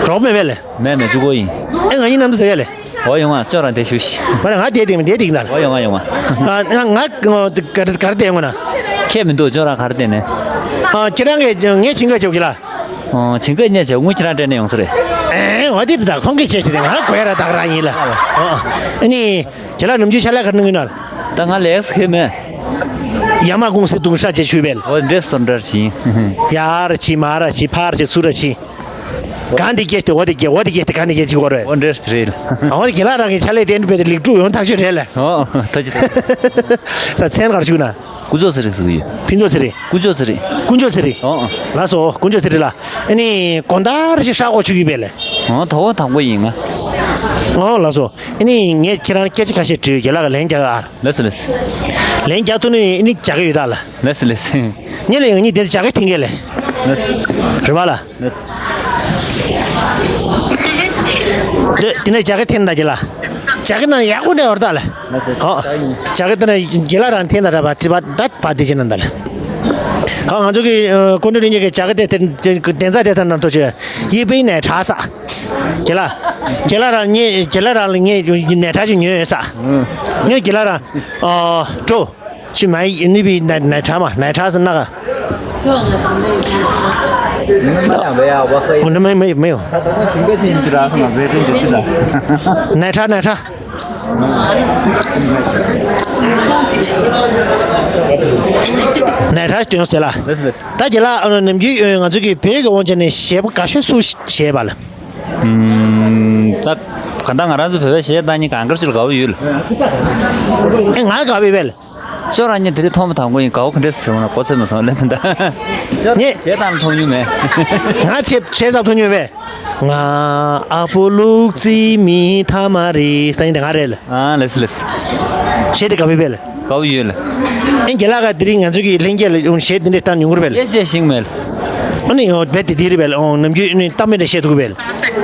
གྲོགས་མེད་པས་ལ། མེད་མེད་བཅུ་གོ་ཡིན། ཨེ་ང་གཉིས་གནམ་དུ་ཟ་ག་ལ། ཨོ་ཡོང་ང་ཅོག་རང་དེ་ཞུ་ཤི། མ་རེད་ང་དེ་དེ་མི་དེ་དེ་ཡིན་ད་ལ། ཨོ་ཡོང་ང་ཡོང་ང་། ང་ང་ག་རེ་ག་རེ་དེ་ཡོང་ང་ན། ཁྱད་མི་འདུག་ཅོག་རང་ག་རེ་དེ་ནས། ཨ་ཁྱེད་རང་གིས་ངས་བྱིན་ག་ཅོག་གི་ལ། ཨོ་བྱིན་ག་ཉེ་ཆེ་དངུལ་ཁྱེད་རང་སྤྲད་ནས་ཡོང་ས་རེད། ཨེ་འོ་དེ་དེ་ད་ཁོང་གིས་བྱས་ཤི་དེ་ང་གོ་ཡ་ར་ད་ག་རང་ཡིན་ལ། ཨོ་ཨ་ནི་ཁྱེད་ལ་ནམ་རྒྱུན་ཆ་ལག་ག་རེ་གནང་གི་ན། ད་ང་ལེགས་ཁེ་མེད། ཡ་མ་ཀུང་སི་དུང་ཧྲ་ཅེ་ཆུ་བེལ། འོ་འདྲེ་སོ་འདྲར་ཕྱིན། ཡ་ར་ཕྱིན་མ་ར་ཕྱིན་ཕར་ཕྱིན་ཚུར་ར་ཕྱིན། གང་དེ་སྐྱེས་ཏེ་འོ་དེ་སྐྱེས་འོ་དེ་སྐྱེས་ཏེ་གང་དེ་སྐྱེས་ཅི་གོ་རེད། འོ་འདྲེ་རེད། འོ་དེ་གི་ལ་རང་གི་ཆ་ལས་དེ་འདྲ་བེད་ལིག་ཀྲུ་ཡོང་ཐག་ཆོད་རེད་ལ། ཨོ་ཐ་ཆད། ས་མཚན་གར་ཞུགས་ན། ཀུ་ཅོ་ཚེ་རིང་ཟེར་གི་ཡོད། ཕུན་ཚོགས་ཚེ་རིང་། ཀུ་ཅོ་ཚེ་རིང་། ཀུན་སྤྱོད་ཚེ་རིང་། ཨོ་ཨོ། ལགས་སོ་ཀུན་སྤྱོད་ཚེ་རིང་ལ། ཨ་ནི་གོང་ལྟར་ཞིག་ཧྲག་གོ་ཆུ་གི་བེད་ལ། ཨོ་ད་འོ་དང་པོ་ཡིན་ང་། ཨོ་ལགས་སོ། ཨ་ནི་ངས་ཁྱེད་རང་སྐད་ཆ་ཁ་ཤས་དྲིས་ཡོད་རྒན་ལགས་ལན་རྒྱག་ཨ། ལགས་སོ་ལགས་སོ། ལན་རྒྱག་ཐུབ་ནི་ཨ་ནི་རྒྱག་གི་ཡོད་ད་ལ། ལགས་སོ་ལགས་སོ། ངས་ལ་ཡང་ནི་དེར་རྒྱག་གི་ཐེངས་གལ་ལ། ལགས་སོ། རེད་བ་ལ། ལགས་སོ། དེ་དེ་ནས་རྒྱ་གར་འཐེན་ད་ཀྱི་ལ། རྒྱ་གར་ནང་ཡག་པོ་ནས་འོར་ད་ལ། ཨོ། རྒྱ་གར་དེ་ནས་རྒྱ་ལ་རང་འཐེན་ད་ར་བ་དེ་བ་ད་བ་དེ་ཅི་ནང་ད་ལ། ཨོ་ང་ཚོ་གི་ཀོན་ཀྲི་རིན་གྱི་རྒྱ་གར་དེ་དེ་དེ་དེ་ཚ་དེ་ཚ་ནང་ཐོ་ཆེ་ཡི་པེ་ནས་ཁྲ་ས། རྒྱ་ལ། རྒྱ་ལ་རང་ངས་རྒྱ་ལ་རང་ལ་ངས་ནས་ཁྲ་ཅིག་ཉོས་ཡོད་ས། ངས་རྒྱ་ལ་རང་ཨོ་ཀྲོ། ཤི་མ་ཡི་ནི་བི་ནའི་ནའི་ཁྲ་མ་ནའི་ཁྲ་ཟེར་ན་ག་འོ་ན་མེ་མེ་མེ་ཡོ། ནའི་ཁྲ་ནའི་ཁྲ། ནའི་ཁྲ་སྟོན་ཟེར་ལ། ད་རྒྱ་ལ་ཨ་ནི་ནམ་རྒྱུན་ང་ཚོ་གི་བོད་ཀྱི་དབང་ཆ་ནས་གཞས་པ་དགའ་ཤོས་སུ་གཞས་པ་ལ། ད་ག་ད་ང་རང་ཚོ་བོད་པའི་གཞས་བཏང་ཉིན་གང་གར་ཅིག་དགའ་བོ་ཡོད་ལ། ཨེ་ང་དགའ་བོ་ཡོད་པས་ལ། ཅོ་རང་ཉིད་དེ་རིང་ཐོག་མ་དང་པོ་ཡིན། དགའ་བོ་ག་འདྲས་བྱུང་ན་གོ་ཚོད་མ་སོང་ལན་ད། ཅོ་རང་ངས་གཞས་བཏང་མཐོང་མྱོང་མེད། ང་ཆེ་གཞས་བཏང་མཐོང་མྱོང་མེད། ང་ཨ་ཕོ་ལུག་རྫི་མི་ཐ་མ་རེད་ད་ཡིན་ད་ང་རེད་ལ། ཨ་ལེས་ལེས། གཞས་དེ་དགའ་བོ་པས་ལ། དགའ་བོ་ཡོད་ལ། ཨེ་རྒན་ལགས་ཀ་དེ་རིང་ང་ཚོ་གི་ལྷན་རྒྱས་ལ་ཡོང་གཞས་དེ་འདྲས་བཏང་མྱོང་གི་རེད་པས་ལ། གཞས་གཞས་ཤིང་མེད་ལ། ཨ་ནི་ཡོང་རྦད་དེ་དེ་རེད་པས་ལ། ཨོ་ནམ་རྒྱུན་ཨ་ནི་གཏམ་མེད་འདྲ་བཤད་ཐུབ་པས་ལ།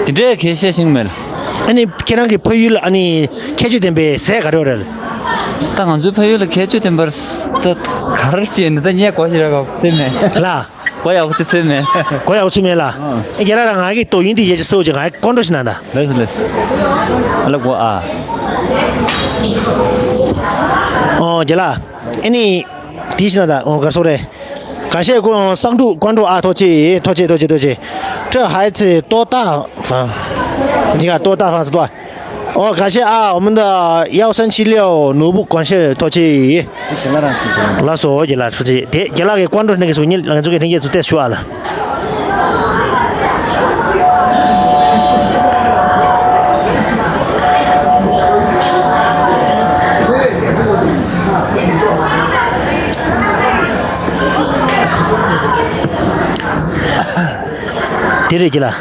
དེ་འདྲས་གཞས་གཞས་ཤིང་མེད་ལ། ཨ་ནི་ཁྱེད་རང་གི་ཕ་ཡུལ་ལ་ཨ་ནི་ཁྱད་ཆོས་ལྡན་པའི་ཟས་ག་རེ་རེད། ད་ང་ཚོའི་ཕ་ཡུལ་ལ་ཁྱད་ཆོས་ལྡན་པར་ད་ག་རེ་བྱས་ནས་ད་ངས་གོ་ཞེས་ར་ག་སེམས་མེད་ལ། གོ་ཡག་པོ་ཅི་སེམས་མེད། གོ་ཡག་པོ་ཅི་མེད་ལ། ཨ་རྒན་ལགས་རང་ང་གི་ཏོ་ཡིན་དེ་ཡེ་ཅི་སོ་ཅི་ང་ཀོན་ཀྲོ་ཞིག་ན་ད། ལེས་ལེས། ཨ་ལ་གོ་ཨ། ཨོ་རྒན་ལགས། ཨ་ནི། དེ་ཞིག་ན་ད་ཨོ་གར་སོ་རེད། ག་ཤེད་ཀོ་སང་ཀྲུག་ཀོན་ཀྲོ་ཨ་ཐོ་ཅི་ཐོ་ཅི་ཐོ་ཅི་ཐོ་ཅི། ཀྲི་ཧའི་ཙི་ཏོ་ཏ་ཧྥང་། འདི་ག་ཏོ་ཏ་ཧྥང་ཙི་ཏོ། ཨོ་ག་ཤེད་ཨ་འོ་མ་ད་ཡའོ་སན་ཆི་ལིའོ་ནོར་བུ་ཀོན་ཤེད་ཐོ་ཅི། ལགས་སོ་རྒན་ལགས་ཐུགས་རྗེ་ཆེ། དེ་རྒན་ལགས་ཀྱི་ཀོན་ཀྲོ་ནས་ཀྱི་སུ་ཉིད་ང་ཚོ་གི་ལྷན་རྒྱས་ཚོ་ཏེ་ཞུ་ཨ་ལ། དེ་རེད་རྒན་ལགས།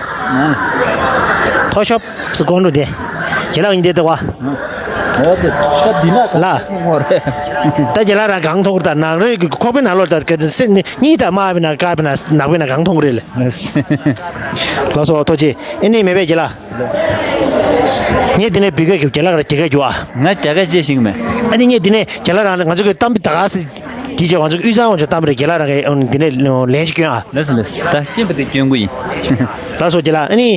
ཐོ་ཤོབ་སུ་ཀོན་ཀྲོ་དེ། རྒན་ལགས་ཡིན་དེ་ལྟ་བ། འོ་དེ་ཆ་འདི་ན་ལ། ངོ་རེད། ད་རྒན་ལགས་རང་གང་མཐོང་གི་རེད། ད་ནང་རོལ་གྱི་ཁོག་པའི་ནང་ལོགས་ད་ག་ཚོད་སེམས་ནི་གཉིས་དང་དམའ་བའི་ནང་དཀར་བའི་ནང་ནག་པའི་ནང་གང་མཐོང་གི་རེད་ལ། ལགས་སོ་ཐུགས་རྗེ་ཆེ། ཨེ་ནི་མེད་པས་རྒན་ལགས། ངས་འདི་ནས་བོད་སྐད་ཀྱི་རྒན་ལགས་ར་རྒྱ་སྐད་རྒྱུ་ཨ། ང་རྒྱ་སྐད་བཤད་ཤེས་ཀྱི་མེད། ཨ་ནི་ངས་འདི་ནས་རྒན་ལགས་རང་ང་ཚོ་གི་གཏམ་དཔེ་ད་ག་སེ་དེ་བྱས་ང་ཚོ་གི་དབུས་གཙང་བ་ཚོ་གཏམ་རེད། རྒན་ལགས་རང་གིས་འདི་ནས་ལན་ཞིག་སྐྱོན་ཨ། ལགས་སོ་ལགས་སོ། ད་ཤེས་པ་དེ་སྐྱོན་གི་ཡིན། ལགས་སོ་རྒན་ལགས། ཨ་ནི་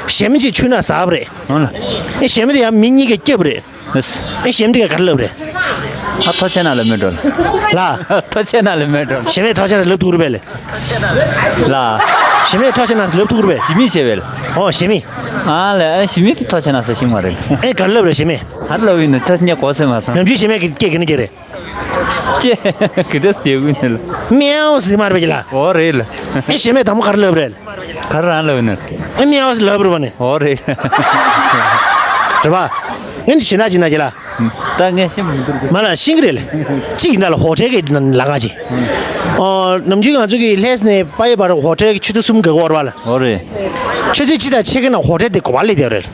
གཞས་མ་ཅིག་མཆོད་ན་ཟབ་རེད། ཨོ་ལ། ཨེ་གཞས་མ་དེ་ཡང་མི་གཉིས་ཀས་བསྐྱབས་རེད། ལགས་སོ། ཨེ་གཞས་མ་དེ་ག་ག་རེ་ལབ་རེད། ཨ་ཐོག་ཆེ་ན་ལ་མེད་འགྲོ་ལ། ལ། ཐོག་ཆེ་ན་ལ་མེད་འགྲོ་ལ། གཞས་མས་ཐོག་ཆེ་ན་ལབ་ཐུབ་རེད་པས་ལ། ལ། གཞས་མས་ཐོག་ཆེ་ན་ལབ་ཐུབ་རེད་པས། ཞི་མི་བྱས་པས་ལ། ཨོ་གཞས་མི། ཨ་ལ་ཨ་ཞི་མི་དེ་ཐོག་ཆེ་ན་ཟེར་ཤེས་མ་རེད། ཨེ་ག་རེ་ལབ་རེད་གཞས་མས། ག་རེ་ལབ་ཡིན་ན་ད་ངས་གོ་སེ་མ་སོང་། ནམ་རྒྱུན་གཞས་མས་སྐད་ག་ནས་རྒྱག་རེད། ཅེ། ག་འདྲ་ཟེར་དགོས་ནི་ལ། མེའོ་ཟེར་མ་རེད་པས་ལ། ཨོ་རེད་ལ། ཨེ་གཞས་མས་དང་པོ་ག་རེ་ལབ་རེད། ག་རེ་རང་ལབ་ནི། ཨེ་མེའོ་ཟེར་ལབ་རེད་པ་ནི། ཨོ་རེད། རེད་པ། ཨེ་འདི་ཞེ་ན་ཅི་ན་ཅི་ལ། ད་ངས་ཤེས་མི་འདུག་མ་ལ་ཤིང་རེད་ལ། གཅིག་ཡིན་ད་ལ་ཧོ་ཊེལ་གི་ལ་ང་ཅི། ཨོ་ནམ་རྒྱུན་ང་ཚོ་གི་ལྷས་ནས་པ་ཡེ་བར་ཧོ་ཊེལ་གི་ཆུ་ཚོད་གསུམ་གི་འགོར་བ་ལ། ཨོ་རེད། ཆུ་ཚོད་གཅིག་དང་ཕྱེད་ཀ་ན་ཧོ་ཊེལ་དེ་གོ་བ་ལས་དེ་རེད།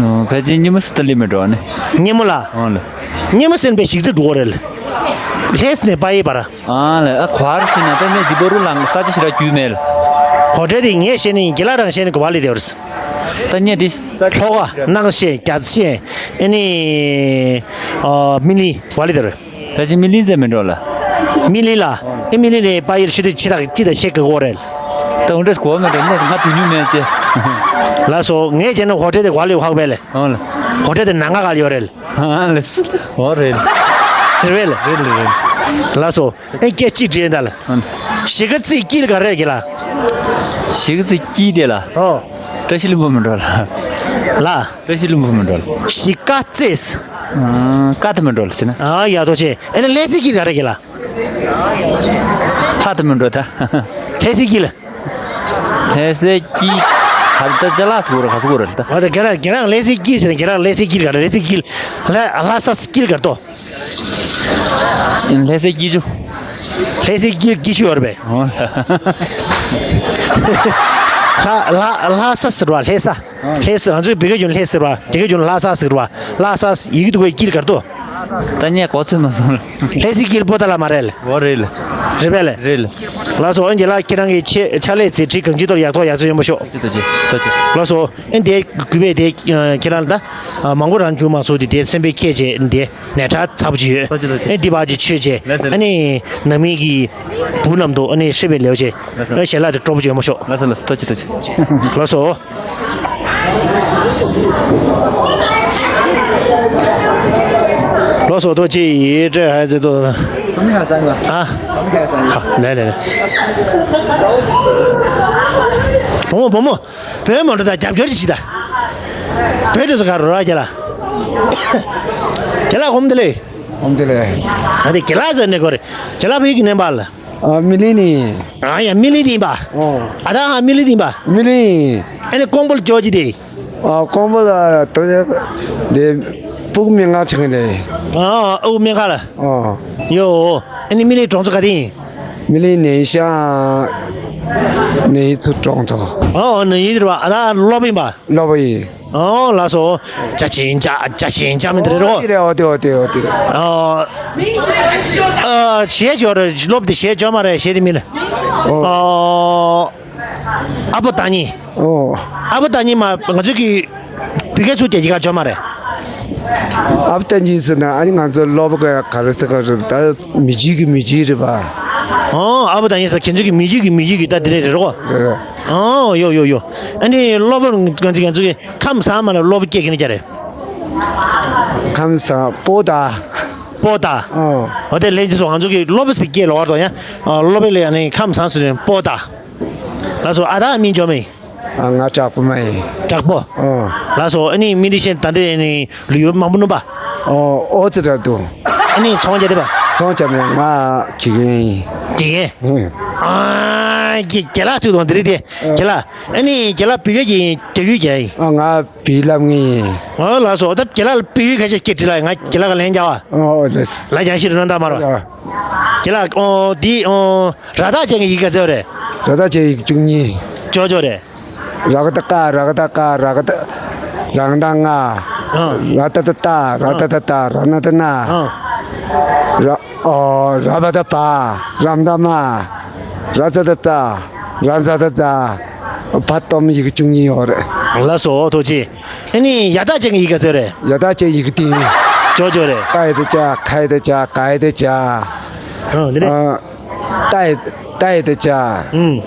ཨོ་ཕལ་ཆེར་ཉི་མ་སི་ཏ་ལི་མི་འགྲོ་ནི། ཉི་མ་ལ། ཨོ་ལ། ཉི་མ་སེམས་པའི་ཞིག་རྩིས་འགྲོ་གི་རེད་ལ། ལྷས་ནས་པ་ཡེ་བར། ཨ་ལ་ཨ་གོ་བར་ཟིན་ན་ད་ནས་འདི་བོ་རུ་ལང་ས་ཅི་ཞིག་ར་རྒྱུས་མེད་ལ། ཧོ་ཊེལ་དེ་ངས་བཤད་ནི་ཡིན། རྒན་ལགས་རང་བཤད་ནི་གོ་བ་ལས་དེ་རེད། ད་ངས་འདི་ལྷོ་ཁ་སྣང་ཤེས་རྒྱ་ཆེ་ཨེ་ནི་ཨ་མི་ལི་གོ་བ་ལས་དེ་རེད། ཕལ་ཆེར་མི་ལིང་ཙམ་མི་འགྲོ་ལ། མི་ལིང་ལ། ཨེ་མི་ལིང་ནས་པ་ཡེ་ཆུ་ཚོད་གཅིག་དང་གཅིག་དང་ཕྱེད་ཀ་འགོར་རེད། ད་འུ་འདྲ་གོ་མེད་འགྲོ་ནས་ང་དུས་ཉུང་མེད་ཅེ། ལགས་སོ། ངས་བྱས་ན་ཧོ་ཊེལ་དེ་གོ་བ་ལས་ཧག་པས་ལ། ཨོ་ལ། ཧོ་ཊེལ་དེ་ནང་ང་ག་ལ་ཡོད་རེད། ཨ་ལ། ཨོ་རེད། རེད་པས་ལ། རེད་ལ་རེད། ལགས་སོ། ཨེ་སྐད་ཅིག་དྲིས་ད་ལ། ཨ་ལ། གཞིས་ཀ་རྩེའི་དཀྱིལ་ག་རེ་རེད་ལ། གཞིས་ཀ་རྩེའི་དཀྱིལ་དེ་ལ། ཨོ། བཀྲ་ཤིས་ལྷུན་པོ་མི་འགྲོ་ལ། ལ། བཀྲ་ཤིས་ལྷུན་པོ་མི་འགྲོ་ལ། གཞིས་ཀ་རྩེས། ཨ་ཀ་དེ་མི་འགྲོ་ལ་ཅི་ན། ཨ་ཡ་ཐུགས་རྗེ་ཆེ། ཨེ་ན་ལྷ་སའི་དཀྱིལ་ག་རེ་རེད་ལ། ལྷ་དེ་མི་འགྲོ་ད། ལྷ་སའི་དཀྱིལ། ལྷ་སའི་དཀྱིལ། ག་རེ་ད་ཅ་ལག་སུ་གོ་ར་ག་སུ་གོ་ར་ད། ཨ་ད་རྒན་རང་རྒན་རང་ལྷ་སའི་དཀྱིལ་ཟེར་ན་རྒན་རང་ལྷ་སའི་དཀྱིལ་ག་རེ་ལྷ་སའི་དཀྱིལ། ལྷ་ལྷ་ས་དཀྱིལ་ག་རེ་ཏོ། ལྷ་སའི་དཀྱིལ་ཆུ། ལྷ་སའི་དཀྱིལ་དཀྱིལ་ཆུ་ཡོད་རེད་པས། ལྷ་ལྷ་ལྷ་ས་ཟེར་བ་ལྷ་ས། ལྷ་ས་ང་ཚོའི་བོད་སྐད་རྒྱུན་ལྷ་ཟེར་བ་རྒྱ་སྐད་རྒྱུན་ལྷ་ས་ཟེར་བ། ལྷ་ས་ཡི་གེ་འདུག་པའི་དཀྱིལ་ག་རེ་ཏོ། ད་ངས་གོ་ཚོད་མ་སོང་ལ། ལྷ་སའི་དཀྱིལ་པོ་ཏཱ་ལ་མ་རེད་ལ། འོ་རེད་ལ། རེད་པས་ལ། རེད་ལ། ལགས་སོ། འོན་ཀྱང་ལ་ཁྱེད་རང་གི་ཆེ་ཕྱག་ལས་ཚེ་ཁྲིད་གང་ཅི་ཐོག་ཡག་ཐོག་ཡག་ཚོད་ཡོང་པ་ཤོག་ཐུགས་རྗེ་ཆེ། ཐུགས་རྗེ་ཆེ། ལགས་སོ། ཨེ་འདི་གུས་པས་དེ་ཁྱེད་རང་ལ་ད་མང་པོ་རང་བྱུང་མ་སོང་དེ་དེ་སེམས་པའི་ཁྱད་བྱས་འདི་ནས་གྲ་ཚ་པོ་ཅིག་ཡོད། ཐུགས་རྗེ་ཆེ། ཨེ་འདི་བ་ཅིག་ཆོས་བྱས། ལགས་སོ། ཨ་ནི་ནང་མི་གི་བུ་རྣམས་དུ་ཨ་ནི་ཧྲི་བའི་ལེའུ་བྱས། ལགས་སོ། ཨེ་ཞལ་ལག་དེ་སྤྲོ་པོ་ཅིག་ཡོང་པ་ཤོག་ལགས་སོ་ལགས་སོ། ཐུགས་རྗེ་ཆེ། ཐུགས་རྗེ་ཆེ། ལགས་སོ། ལགས་སོ། ཐུགས་རྗེ་ཆེ། ཨ། ལེ་ལེ་ལེ། བུ་མོ་བུ་མོ། བོད་མ་འགྲོ་ད་རྒྱབ་སྐྱོར་ཅིག་བྱེད་ད། བོད་འགྲོ་ས་ག་རུ་ར་རྒྱ་ལ། རྒྱ་ལ་ཧོམ་དེ་ལེ། ཧོམ་དེ་ལེ། ཨ་དེ་རྒྱ་ལ་ཟེར་ནས་གོ་རེ། རྒྱ་ལ་བོད་ཀྱི་ནས་པ་ལ། ཨ་མི་ལི་ནི། ཨ་ཡ་མི་ལི་དིན་པ། ཨོ། ཨ་ད་ཧ་མི་ལི་དིན་པ། མི་ལི། ཨ་ནི་ཀོང་པོ་ལ་ཇོ་ཅི་དེ། ཨ་ཀོང་པོ་ལ་དོ་དེ་སྤུག་མི་ང་ཆགས་ནས། ཨ་ཨུ་མི་ཁ་ལ། ཨོ། ཡོ། ཨ་ནི་མི་ལི་གྲོང་ཚོ་ག་དེ་ཡིན། མི་ལི་ནས་ཤ་ནས་ཚུ་གྲོང་ཚོ། ཨོ་ནས་ཡིན་ར་ཨ་ད་ལོ་བིན་པ། ལོ་བིན། ཨོ་ལགས་སོ། ཅ་ཆིན་ཅ་ཅ་ཆིན་ཅ་མི་འདི་རེད་རོ། ཨོ་དེ་རེད་ཨོ་དེ་ཨོ་དེ་ཨོ་དེ་རེད། ཨ་ཨ་གཞས་ཅོ་རེད། སློབ་དེ་གཞས་ཅོ་མ་རེད་གཞས་དེ་མིན། ཨོ་ཨ་པོ་ད་ནི། ཨོ་ཨ་པོ་ད་ནི་མ་ང་ཚོ་གི་བི་ཁེ་ཚུ་རྒྱ་གི་ག་ཅོ་མ་རེད། ཨ་པོ་ད་ནི་ཟེར་ན་ཨ་ནི་ང་ཚོ་སློབ་ག་ག་རེ་ཟེར་ག་རེ་ད་མི་རྒྱུད་ཀྱི་མི་རྒྱུད་རེད་པ། ཨོ་ཨ་པོ་ད་ནི་ཟེར་ཁྱེད་ཚོ་གི་མི་རྒྱུད་ཀྱི་མི་རྒྱུད་ཀྱི་ད་དེ་རེད་རེད་རོ། རེད། ཨོ་ཡོ་ཡོ་ཡོ། ཨ་ནི་སློབ་པ་ང་ཚོ་ང་ཚོ་གི་ཁམས་བཟང་མ་ལ་སློབ་པ་སྐྱེ་གི་ནི་ཀྱ་རེད། ཁམས་བཟང་པོ་ད། པོ་ད། ཨོ། འོ་དེ་ལྷན་རྒྱས་ཚོ་ང་ཚོ་གི་སློབ་པ་ཟེར་སྐྱེ་ལོ་བར་དོ་ཡ། ཨོ་སློབ་པ་ལ་ཡ་ནི་ཁམས་བཟང་སུ་རེད་པོ་ད། ལགས་སོ། ཨ་ད་མིང་ཅོ་མེ། ཨ་ང་དྲག་པོ་མ་ཡིན། དྲག་པོ། ཨོ། ལགས་སོ། ཨ་ནི་མི་འདི་ཤེས་ད་འདི་ནི་ལུས་ཡོད་མང་པོ་ནུབ་པ། ཨོ་ཨོ་ཙི་ར་དུ། ཨ་ནི་ཚོང་རྒྱག་དེ་པ། ཚོང་རྒྱག་མེད་ང་གི་གེ་ཡིན། གི་གེ། ཨ་གི་གེ་ལ་ཚུགས་དང་འདི་རེད་དེ། གེ་ལ། ཨ་ནི་རྒན་ལགས་བོད་སྐད་ཀྱི་རྒྱ་ཡུལ་རྒྱ་ཡིན། ཨ་ང་བོད་ལབ་ངེས་ཡིན། ཨོ་ལགས་སོ། ད་རྒན་ལགས་ལ་བོད་ཡུལ་ཁ་ཤས་སྐད་དྲིས་ལ་ང་རྒན་ལགས་ཀ་ལན་རྒྱག་བ། ཨོ་ལགས། ལ་རྒྱང་ཤེས་རི་ནང་ད་མར་བ། ཨ། རྒན་ལགས་ཨོ་འདི་ཨོ་ར་ཏ་ཅན་གྱི་ཡིག་ག་ཚོད་རེད། ར་ཏ་ཅན་ཡིག་བཅུ་གཉིས། ཅོ་ཅོ་རེད། ར་ག་ཏ་ཀ་ར་ག་ཏ་ཀ་ར་ག་ཏ། རང་ད་ང་། ཨ། ར་ཏ་བཏགས་རྟ། ར་ཏ་བཏགས་རྟ། ར་ན་བཏགས་རྣ། ཨ། ར། ཨོ། ར་བ་བཏགས་བ། ར་མ་བཏགས་རྨ། ར་ཙ་བཏགས་རྩ། ར་ཛ་བཏགས་རྫ། བ་སྟོད་མའི་ཡི་གེ་བཅུ་གཉིས་ཡོད་རེད། ལགས་སོ། ཐུགས་རྗེ་ཆེ། ཨ་ནི་ཡ་བཏགས་ཅན་གྱི་ཡི་གེ་ག་ཚོད་རེད། ཡ་བཏགས་ཅན་ཡི་གེ་དེ། ཇོ་ཇོ་རེད། ཏ་ཡ་བཏགས་ཏ། ཁ་ཡ་བཏགས་ཁ། ག་ཡ་བཏགས་ག། ཨ། དེ་ནས། ཨ། ཏ་ཡ། ཏ་ཡ་བཏགས་ཏ། ཨུམ།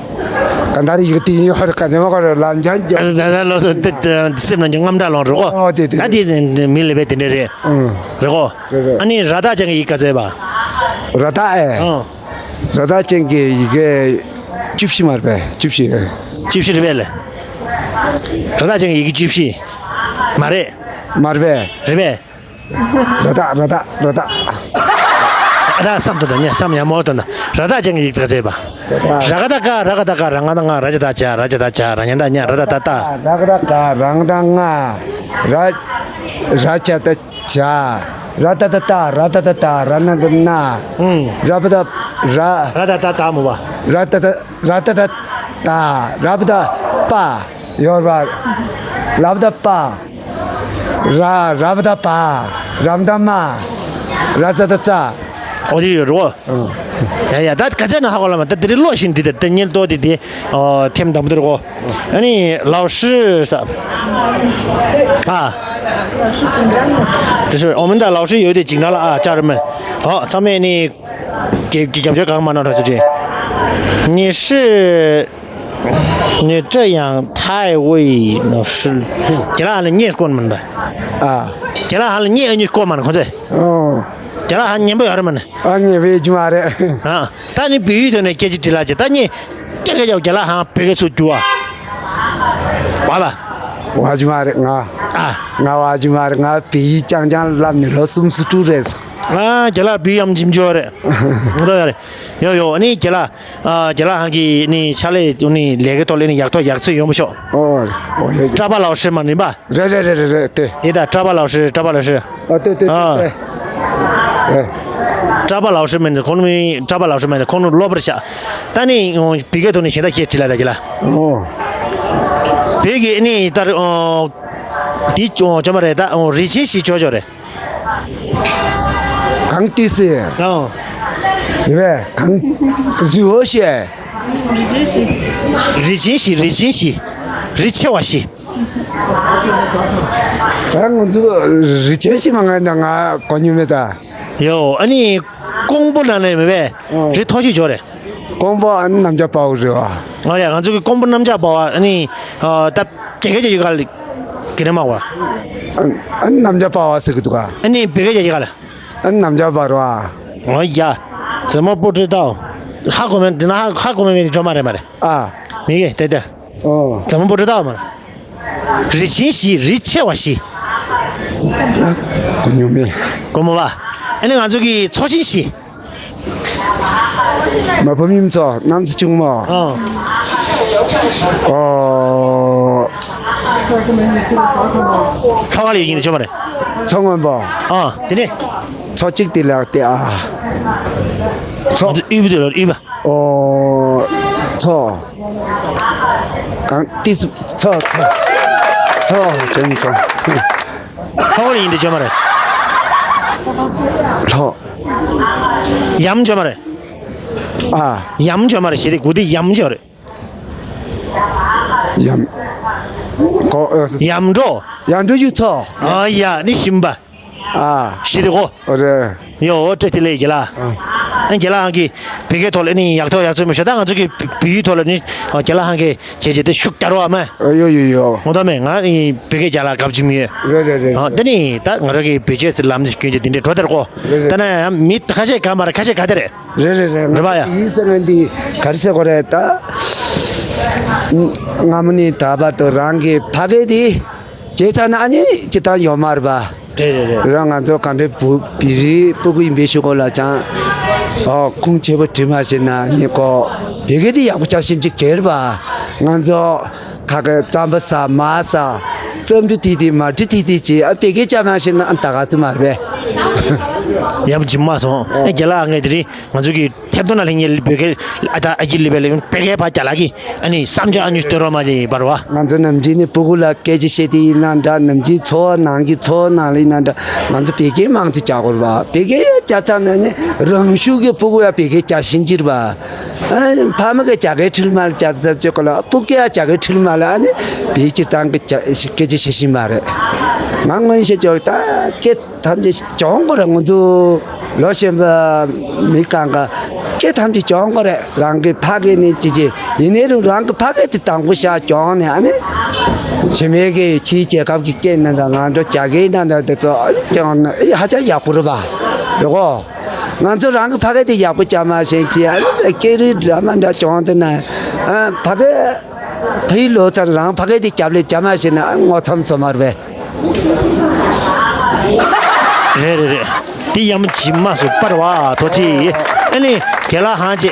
ག་འདྲ་ཡི་གེ་དེ་ཡིན་ཡོད་རེད། ག་ནས་མ་གོ་རེད། ལམ་འཇམ་འཇམ། ད་ད་ལོ་སོ་དེ་སེམས་ནང་གི་རྔམ་སྐྲག་ལངས་རེད་གོ། ཨོ། དེ་དེ། ད་དེ་མི་ལ་བས་དེ་འདྲ་རེད། ཨུམ། རེད་གོ། རེད་རེད། ཨ་ནི་ར་བཏགས་ཅན་གྱི་ཡི་གེ་ག་ཚོད་པ། ར་བཏགས་ཨེ། ཨང་། ར་བཏགས་ཅན་གྱི་ཡི་གེ་བཅུ་བཞི་མ་རེད་པས། བཅུ་བཞི། བཅུ་བཞི་རེད་པས་ལགས། ར་བཏགས་ཅན་གྱི་ཡི་གེ་བཅུ་བཞི། མ་རེད། མ་རེད་པས། རེད་པས། ར་བཏགས། ར་བཏགས། ར་བཏགས། ད་བསམ་དོན་དང་ཉེ་བསམ་ཡང་མོ་དོན་དང་། ར་བཏགས་ཅན་གྱི་ཡི་གེ་ག་ཚོད་པ། ར་ག་བཏགས་རྐ། ར་ག་བཏགས་རྐ། ར་ང་བཏགས་རྔ། ར་ཇ་བཏགས་རྗ། ར་ཇ་བཏགས་རྗ། ར་ཉ་བཏགས་རྙ། ར་ད་བཏགས་རྡ། ར་ག་བཏགས་རྐ། ར་ང་བཏགས་རྔ། ར། ར་ཇ་བཏགས་རྗ། ར་ཏ་བཏགས་རྟ། ར་ཏ་བཏགས་རྟ། ར་ན་བཏགས་རྣ། ཨུམ། ར་བ་བཏགས་ར། ར་ད་བཏགས་རྡ་མོ་བ། ར་ཏ་བཏགས། ར་ཏ་བཏགས་རྟ། ར་བ་བཏགས་རྤ། ཡོད་རེད་པ། ར་བ་བཏགས་རྤ། ར། ར་བ་བཏགས་རྦ། ར་མ་བཏགས་རྨ། ར་ཛ་བཏགས་རྫ། ཨོ་དེ་ཡོད་རེད་གོ། ཨང་། ཡ་ཡ། ད་ག་ཚད་ན་ཧ་གོ་ལ་མ། ད་དེ་རིང་ཀློག་བཞིན་འབྲི། ད་ད་སྙན་ཏོག་དེ་དེ། ཨོ། ཐེངས་དང་པོ་དེ་རེད་གོ། ཨ་ནི་老师ཟེར། ཨ།这是我们的老师有一点紧张了啊，家人们。好，上面呢，给给感觉刚刚嘛那这这，你是你这样太为老师，给了俺念过门的。啊，给了俺念你过门，快点。哦，给了俺念不要什么呢？啊，你别去嘛的。啊，但你比喻的呢，给起来去，但你这个要给了俺别个出去啊。完了。我去嘛的，啊，啊，我去嘛的，我比喻讲讲，那你老师是主任。 ཨ། རྒན་ལགས་བུ་ཡམ་འཇིམ་འཇོག་རེད། ང་ཚོ་ཡ་རེད། ཡོ་ཡོ། ཨ་ནི་རྒན་ལགས། ཨ། རྒན་ལགས་ཧང་གི་ནི་ཕྱག་ལས་ཨ་ནི་ལས་ཀའི་ཐོག་ལ་ནི་ཡག་ཐོག་ཡག་བརྩེགས་ཡོང་བ་ཤོག་ཨོ། ཨོ་ཡོ་ཡོ། 赵宝老师嘛་རེད་པ། རེད་རེད་རེད་རེད་རེད། དེ། དེ་ད་赵宝老师། 赵宝老师། ཨ་དེ་དེ་དེ། ཨ། དེ། ཨེ། 赵宝老师མིན་ཁོང་མི་赵宝老师མིན་ཁོང་ནི་སློབ་པར་བྱ། ད་ནི་བི་གའི་ཐོག་ནས་གཞན་དག་བཤད་དྲི་ལ་ད་རྒན་ལགས། ཨོ། བི་གའི་ནི་ད་ཨོ། དེ་ཅོ་ཅོ་མ་རེད། ད་ཨོ་རི་ཆེན་ཞིག་ཅོ་ཅོ་རེད། གང་ཏི་སེ། ཨོ། ཡེ་བས་གང་རི་འོ་ཤེ། རི་ཆེན་ཞིག་རི་ཆེན་ཞིག་རི་ཆེ་བ་ཞིག་ད་ང་ཚོ་རི་ཆེན་ཞིག་མ་ང་ན་ང་གོ་ཉུ་མེད་ད། ཡོ། ཨ་ནི་ཀོང་པོ་ན་ནས་མེད་པས། ཨོ། རི་མཐོ་ཞིག་ཅོ་རེད། ཀོང་པོ་ཨ་ནི་གནམ་ལྕགས་དཔའ་བོ་རེད་བ། ཨ་ཡ། ང་ཚོ་གི་ཀོང་པོ་གནམ་ལྕགས་དཔའ་བོ་ཨ་ནི་ཨ་ད་རྒྱ་སྐད་ཀྱི་ཡུལ་ག་ལ་གི་རེད་མ་བ། ཨ་ནི་གནམ་ལྕགས་དཔའ་བོ་ཟེར་གི་འདུག་ག་ཨ་ནི་བི་གའི་ཡུལ་ག་ལ། ཨ་ནི་གནམ་ལྕགས་དཔའ་རོ་ཨ། ཨོ་ཡ། 怎么不知道། ཧ་གོ་མེད་འདི་ན་ཧ་ཧ་གོ་མེད་མེད་འདི་ཅོ་མ་རེད་མ་རེད། ཨ། མི་གེ་དེ་དེ། ཨོ། 怎么不知道嘛། རི་ཆེན་ཞིག་རི་ཆེ་བ་ཞིག་གོ་མྱོང་མེད། གོ་མོ་བ། ཨ་ནི་ང་ཚོ་གི་མཚོ་ཆེན་ཞིག་མ་བུ་མིམ་ཚོ་གནམ་ཚོ་ཆུང་མོ། ཨ། ཨོ། ཁ་བ་ལ་ཡིན་ནི་ཅོ་མ་རེད། མཚོ་སྔོན་པོ། ཨ། དེ་ནས། མཚོ་གཅིག་དེ་ལ་དེ་ཨ། མཚོ། ཨུ་བུ་དེ་ལ་ཨུ་བ། ཨོ། མཚོ། གང་ཏི་སུ་མཚོ་མཚོ། མཚོ་ཅན་མཚོ། ལྷོ་ལ་ཡིན་དེ་ཅོ་མ་རེད། ལྷོ། ཡམ་ཅོ་མ་རེད། ཨ། ཡམ་ཅོ་མ་རེད། ཞེ་དེ་གུ་དེ་ཡམ་ཅོ་རེད། ཡམ། གོ། ཡམ་འགྲོ། ཡམ་འགྲོ་ཡུ་ཚོ། ཨ་ཡ་ནི་ཤིམ་པ། ཨ། ཤི་དེ་གོ། ཨོ་རེད། ཡོ་ཨོ་ཏྲེ་ཏི་ལེ་རྒན་ལགས། ཨ། ཨ་རྒན་ལགས་ཧང་གི་བི་གའི་ཐོག་ལ་ནི་ཡག་ཐོག་ཡག་ཚོད་མི་ཤོད་ད་ང་ཚོ་གི་བི་ཡུའི་ཐོག་ལ་ནི་རྒན་ལགས་ཧང་གི་བྱས་བྱས་ཏེ་ཤུགས་རྒྱག་རོགས་ཨ་མ། ཨ་ཡོ་ཡོ་ཡོ། ངོ་ཐོག་མེད་ང་ནི་བི་གའི་རྒན་ལགས་གབ་ཅིག་མི་ཡོད། རེད་རེད་རེད། ཨ་དེ་ནི་ད་ང་རང་གི་བི་ཇེ་སི་ལམ་ཟིག་སྐྱོན་གྱི་དེ་འདྲའི་འགྲོ་དེར་གོ། རེད་རེད། ད་ནི་མི་ཁ་ཤས་ག་མ་རེད་ཁ་ཤས་ག་དེ་རེད། རེད་རེད་རེད། རེད་པ་ཡ། ཡིན་ཟེར་ན་འདི་ག་རེ་ཟེར་དགོས་རེད་ད། སྔ་མོ་ནས་ད་བར་དུ་རང་གི་ཕ་གི་དེ་བྱས་ཚར་ན་ཨ་ནི་ཅི་ལྟར་ཡོད་མ་རེད་པ། རེད་རེད་རེད། རང་ང་ཚོ་ག་འདྲའི་བུ་བི་རི་སྤུ་གུ་ཡིན་པའི་ཤུགས་གོ་ལ་ཅང་། ཨོ་ཁུངས་ཆེ་པོ་བྲིས་མ་ཤེས་ན་ནི་གོ། བི་གའི་དེ་ཡག་པོ་ཅང་ཞིབ་ཅིག་གེར་པ། ང་ཚོ་ཁ་གི་རྩམ་པ་ཟ་མ་ཟ། རྩམ་དྲི་ཐིག་ཐིག་མ་དྲི་ཐིག་ཐིག་ཅིག་ཨ་བི་གའི་ཅང་མ་ཤེས་ན་ཨ་ད་ག་ཚོད་མ་རེད་པས། ཡ་མ་ཇི་མ་སོང་། ཨེ་རྒན་ལགས། ངས་དེ་རིང་ང་ཚོ་གི་ཐེབས་ཏོ་ན་ལྷན་རྒྱས་བོད་སྐད་ཨ་ད་ཨ་ཀི་ལི་བེ་ལི་བོད་སྐད་ཕར་རྒྱག་ལ་གི་ཨ་ནི་བསམ་འཆར་ཨ་ནི་སྟོན་རོགས་མ་བྱེད་པར་བ། ང་ཚོ་ནམ་རྒྱུན་ནས་སྤུ་གུ་ལ་སྐད་ཆ་བཤད་དེ་ཡིན་ན་འདྲ། ནམ་རྒྱུན་འཚོ་བ་ནང་གི་འཚོ་བ་ནང་ལ་ཡིན་ན་འདྲ། ང་ཚོ་བོད་སྐད་མང་ཙམ་རྒྱག་དགོས་རེད་བ། བོད་སྐད་རྒྱག་ཚར་ན་ནི་རང་ཤུགས་ཀྱིས་སྤུ་གུ་ཡ་བོད་སྐད་རྒྱག་ཤེས་ཀྱི་རེད་བ། ཨ་ཕ་མ་གི་རྒྱ་སྐད་ཁྲིད་མ་ལ་རྒྱག་ཚར་ཚོད་ག་ལ་སྤུ་གུ་ཡ་རྒྱ་སྐད་ཁྲིད་མ་ལ་ཨ་ནི་བོད་སྤྱིར་བཏང་གི་རྒྱ་སྐད་ཆ་བཤད་ཤེས་མ་རེད། ང་སྔོན་བཤད་ཆོག་ད་སྐད། ཐམས་ཅད་སྦྱོང་དགོས་རེད། ང་ཚོ་ལོ་གཞོན་པ་མི་གང་ག་སྐད་ཐམས་ཅད་སྦྱོང་དགོས་རེད། རང་གི་ཕ་སྐད་ནས་ཅི་ཅི་ཡིན་ནའི་རུང་རང་གི་ཕ་སྐད་དེ་དང་པོ་ཤ་སྦྱོང་ནས་ཨ་ནི་ཕྱི་མའི་གི་ཕྱིའི་རྒྱལ་ཁབ་ཀྱི་སྐད་ནང་དང་ང་ཚོ་རྒྱ་སྐད་ནང་དང་དེ་ཚོ་སྦྱོང་ན་ཧ་ཅང་ཡག་པོ་རེད་པ། རེད་གོ། ང་ཚོ་རང་གི་ཕ་སྐད་དེ་ཡག་པོ་སྦྱང་མ་ཤེས་ཅི་ཨ་ནི་སྐད་རིགས་འདྲ་མ་འདྲ་སྦྱོང་དེ་ན་ཨ་ཕ་སྐད། ཕ་ཡུལ་ལོ་ཙཱ་རང་ཕ་སྐད་དེ་རྒྱབ་ལས་རྒྱབ་མ་ཤེས་ན་ཨ་ངོ་ཚ་མཚོ་མར་བས། རེད་རེད་རེད། དེ་ཡ་མ་ཇི་མ་སུ་པར་བ་དོ་ཅི། ཨ་ནི་རྒན་ལགས་ཧང་ཅེ།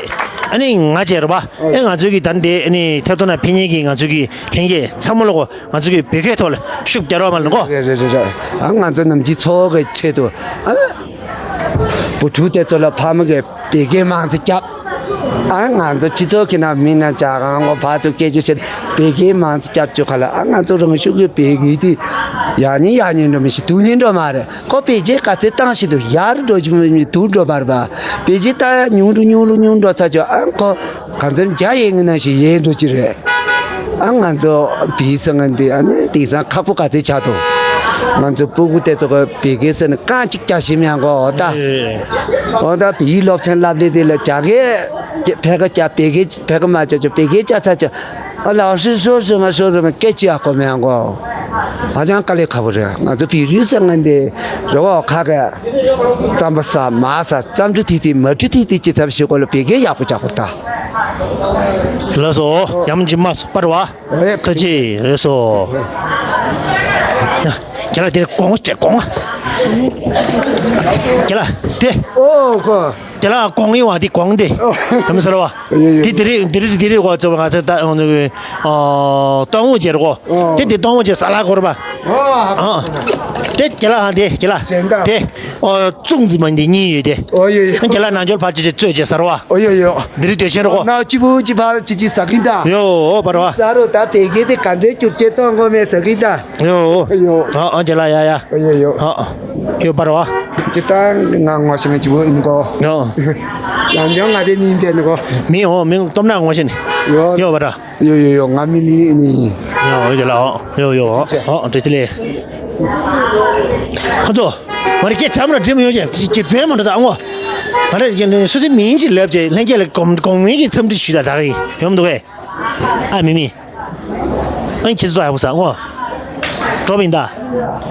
ཨ་ནི་ང་ཅེ་རེད་པ། ཨེ་ང་ཚོའི་གི་ད་འདི་ཨ་ནི་ཐེབས་ཐོག་ན་ཕེབས་མཁན་གི་ང་ཚོའི་གི་ལྷན་རྒྱས་ཚང་མ་ལོ་གོ། ང་ཚོའི་གི་བོད་སྐད་ཐོག་ལ་ཤུགས་རྒྱག་རོགས་མ་ལ་གོ། རེད་རེད་རེད་རེད། ཨ་ང་ཚོ་ནམ་རྒྱུན་འཚོ་བ་གི་ཆེད་དུ་ཨ། བུ་ཕྲུག་དེ་ཚོ་ལ་ཕ་མ་གིས་བོད་སྐད་མང་ཙམ་རྒྱབ། ཨ་ང་ཚོ་སྤྱི་ཚོགས་ཀྱི་ནང་མི་ནང་ཇ་གང་གོ་ཕར་ཚུར་སྐད་ཆ་བཤད། བོད་སྐད་མང་ཙམ་རྒྱབ་བཅུག་ག་ལ། ཨ་ང་ཚོ་རང་ཤུགས་ཀྱིས་བོད་ཡིག་དེ་ཡག་ཉེས་ཡག་ཉེས་འགྲོ་མི་ཤེས། སྡུག་ཉེས་འགྲོ་མ་རེད། ཁོ་བོད་སྐད་ག་ཚོད་བཏང་ཤེས་འདུག་ཡར་འགྲོ་རྒྱུ་མི་སྡུག་འགྲོ་མ་རེད་པ། བོད་སྐད་ད་ཉུང་རུ་ཉུང་རུ་ཉུང་འགྲོ་ཚར་ཆོག་ཨ་ཁོ་གང་འཚམ་རྒྱ་ཡན་གྱི་ནང་བཞིན་ཡལ་འགྲོ་གི་རེད། ཨ་ང་ཚོ་བོད་ཟེར་མཁན་འདི་ཨ་ནི་དེང་སང་ཁག་པོ་ག་ཚོད་ཆགས་འདུག་ང་ཚོ་སྤུ་གུ་དེ་ཚོ་གི་བོད་སྐད་ཟེར་ན་རྐང་གཅིག་རྒྱག་ཤེས་མེད་གོ། འོ་ད། ཨེ། འོ་ད་བོད་ཡིག་སློབ་ཚན་བསླབ་ལས་དེ་ལ་རྒྱ་སྐད་ཕལ་ཀ་རྒྱག་བོད་སྐད་ཕལ་ཀ་མ་རྒྱག་ཆོག་བོད་སྐད་རྒྱག་ཚར་ཆོག་ཨ་ལགས་སོ་སོ་སོ་ང་སོ་སོ་ང་སྐད་ཅིག་ཡག་པོ་མེད་གོ། ཧ་ཅང་དཀའ་ལས་ཁག་པོ་རེད། ང་ཚོ་བོད་རིགས་ཟེར་མཁན་འདི་རེད་བ། ཁ་སྐད་རྩམ་པ་ཟ་མར་ཟ་རྩམ་འབྲུ་ཐིག་ཐིག་མར་འབྲུ་ཐིག་ཐིག་ཅི་ཚབ་ཞིག་གོ་ལ་བོད་སྐད་ཡག་པོ་རྒྱག་དགོས་ད། ལགས་སོ། ཡ་མ་ཇི་མ་སུ་པར་བ། ཨེ། ཐུགས་རྗེ་ཆེ་ལགས་སོ། ཡ། ཁྱེད་ལ་དེར་དགོངས་བྱས་དགོངས། ཁྱེད་ལ་དེ། ཨོ་ཁོ། ཁྱེད་ལ་དགོངས་ཡིན་བ་དེ་དགོངས་དེ། ཨོ། ཡ་མ་སུ་ར་བ། ཡ་ཡ། དེ་དེ་རེད་དེ་རེད་དེ་རེད་གོ་ཚོ་ང་ཚོ་ད་ཨོ་ནུ་ཨོ་སྟོང་བོ་ཅེར་གོ། ཨོ། དེ་དེ་སྟོང་བོ་ཅེ་ས་ལ་གོར་བ། ཨོ། ཨ། དེ་ཁྱེད་ལ་ཧ་དེ་ཁྱེད་ལ་གཞན་དག་དེ། ཨོ་ཙུང་ཙི་མ་འདི་གཉིས་ཡོད་དེ། ཨོ་ཡོ་ཡོ། ཁྱེད་ལ་ནང་འཇོལ་ཕར་ཅི་ཅི་རྩོད་ཅེ་ཟེར་བ། ཨོ་ཡོ་ཡོ། འདི་རིགས་དེ་ཤེས་རོགས། ན་ཅི་བུ་ཅི་ཕར་ཅི་ཅི་ཟ་གིན་ད། ཡོ་ཨོ་པར་བ། ཟ་རོ་ད་བེ་གེ་དེ་ག་འདྲའི་བསྒྱུར་བཅོས་གཏོང་དགོས་མེད་ཟ་གིན་ད། ཡོ་ཨོ། ཨོ་ཡོ། ཨ་ཨ་ཅི་ལ་ཡ་ཡ། ཨོ་ཡོ་ཡོ། ཨ་ཨ། ཡོ་པར་བ། ཅི་ད་ང་ངོ་ཤེས་མེད་ཅི་བུ་ཨིན་གོ། ཡོ། ཡང་ཡང་ང་དེ་མིན་པས་ནི་གོ། མིན་ཨོ་མིན་སྟོབས་ན་ངོ་ཤེས་ནི། ཡོ། ཡོ་པར་བ། ཡོ་ཡོ་ཡོ། ང་མི་མི་ནི། ཡོ་ཡོ་ལ་ཨོ། ཡོ་ཡོ་ཨོ། ཨོ་འདྲི་ཅི་ལེ། ཁོ་ཚོ། ང་རེ་སྐད་ཆ་མ་འདྲ་འདྲི་མི་ཡོང་ཅེ་ཀྱི་བོད་མ་འདྲ་ད་ཨང་གོ། ང་རེ་ཀྱི་ནི་སུ་ཚི་མིན་ཅི་ལབ་ཅེ་ལྷན་རྒྱས་ལ་གོང་གོང་མིན་གྱི་འཚམས་འདྲི་ཞུས་ད་ད་གི་ཡོང་འདུག་གས། ཨ་མི་མི། ཨང་ཁྱེད་ཚོ་ཡག་པོ་ཟ་ཨང་གོ། འགྲོ་བ་ཡིན་ད།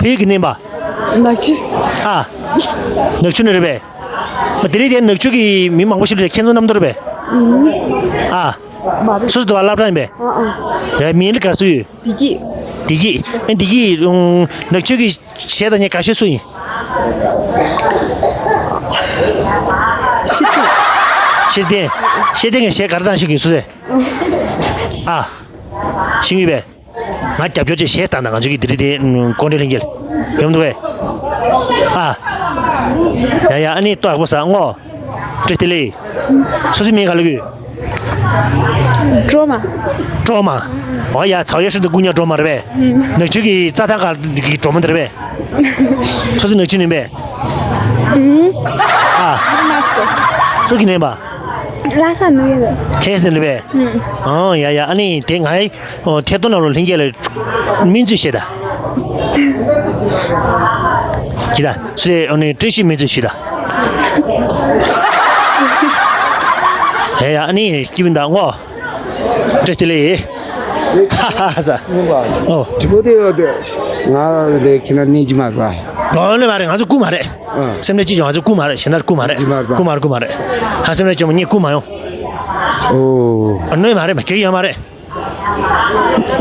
བོད་ཀྱི་ནི་པ། ནག་ཆུ། ཨ། ནག་ཆུ་ནི་རེད་པས། མ་དེ་རིང་དེ་ནག་ཆུ་གི་མི་མང་པོ་ཞིག་རེད། ཁྱེད་ཚོ་རྣམ་རྟོག་རེད་པས། ཨ། སུ་སུ་དུ་བ་སློབ་གྲྭ་ཡིན་པས། ཨ་ཨ། ཡ་མིང་ལ་ག་སུ་ཡོད། བདེ་སྐྱིད། བདེ་སྐྱིད། ཨ་བདེ་སྐྱིད། ནག་ཆུ་གི་གཞས་དང་ཉེ་དགའ་ཤོས་སུ་ཡིན། ཤེས་ལྡན། ཤེས་ལྡན་གྱི་གཞས་ག་རེ་བཏང་ཤེས་ཀྱི་སུ་རེད། ཨ། ཤེས་ཀྱི་པས། ང་རྒྱབ་སྐྱོར་ཅིག་བྱེད་དང་ད་ང་ཚོ་གི་དེ་རིང་དེ་ཀོང་སྤྲེལ་ལྷན་རྒྱས་ཡོང་འདུག་གས། ཨ། ཡ་ཡ་ཨ་ནི་ལྟོ་ཡག་པོ་ཟ་ངོ་། བཀྲ་ཤིས་བདེ་ལེགས། སོ་སོའི་མིང་ག་ལ་གི། སྒྲོལ་མ། སྒྲོལ་མ། ཨོ་ཡ་ཚའོ་ཡ་ཧྲི་དུ་ཀུ་ཉ་སྒྲོལ་མ་རེད་པས། ནག་ཆུ་གི་རྩྭ་ཐང་ག་གི་སྒྲོལ་མ་དེ་རེད་པས། སོ་སོ་ནག་ཆུ་ནས་པས། ཨ། སུ་གི་ནས་པ། ལྷ་ས་ནས་རེད། ལྷ་ས་ནས་རེད་པས། ཨོ་ཡ་ཡ་ཨ་ནི་དེ་ང་ཨོ་ཐད་གཏོང་ནང་ལོ་ལྷན་རྒྱས་ལ་སྨན་བཅོས་བྱེད་ད། ཁྱེད་ད་སུ་ཨོ་ནི་བཀྲ་ཤིས་སྨན་བཅོས་ཞུ་ད། ཡ་ཡ་ཨ་ནི་སྐྱིད་པོ་ད་ངོ་། བཀྲ་ཤིས་བདེ་ལེགས། ཧ་ཧ་ས། ཨོ། དྲི་བ་དེ་ཡོད་དེ། ང་ལས་ཁྱེད་ན་གནས་ཀྱི་མ་རེད་པ། ལོ་ནི་མ་རེད། ང་ཚོ་སྐུ་མ་རེད། སེམས་ནས་ཅི་བྱུང་ང་ཚོ་སྐུ་མ་རེད། གཞན་དག་སྐུ་མ་རེད། སྐུ་མ་རེད་སྐུ་མ་རེད། ཧ་སེམས་ནས་ཅི་མ་ངས་སྐུ་མ་ཡོང་། ཨོ། ཨ་ནོས་མ་རེད་མ་གེ་ཡོད་མ་རེད།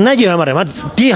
ན་གི་ཡོད་མ་རེད་མ་དེ།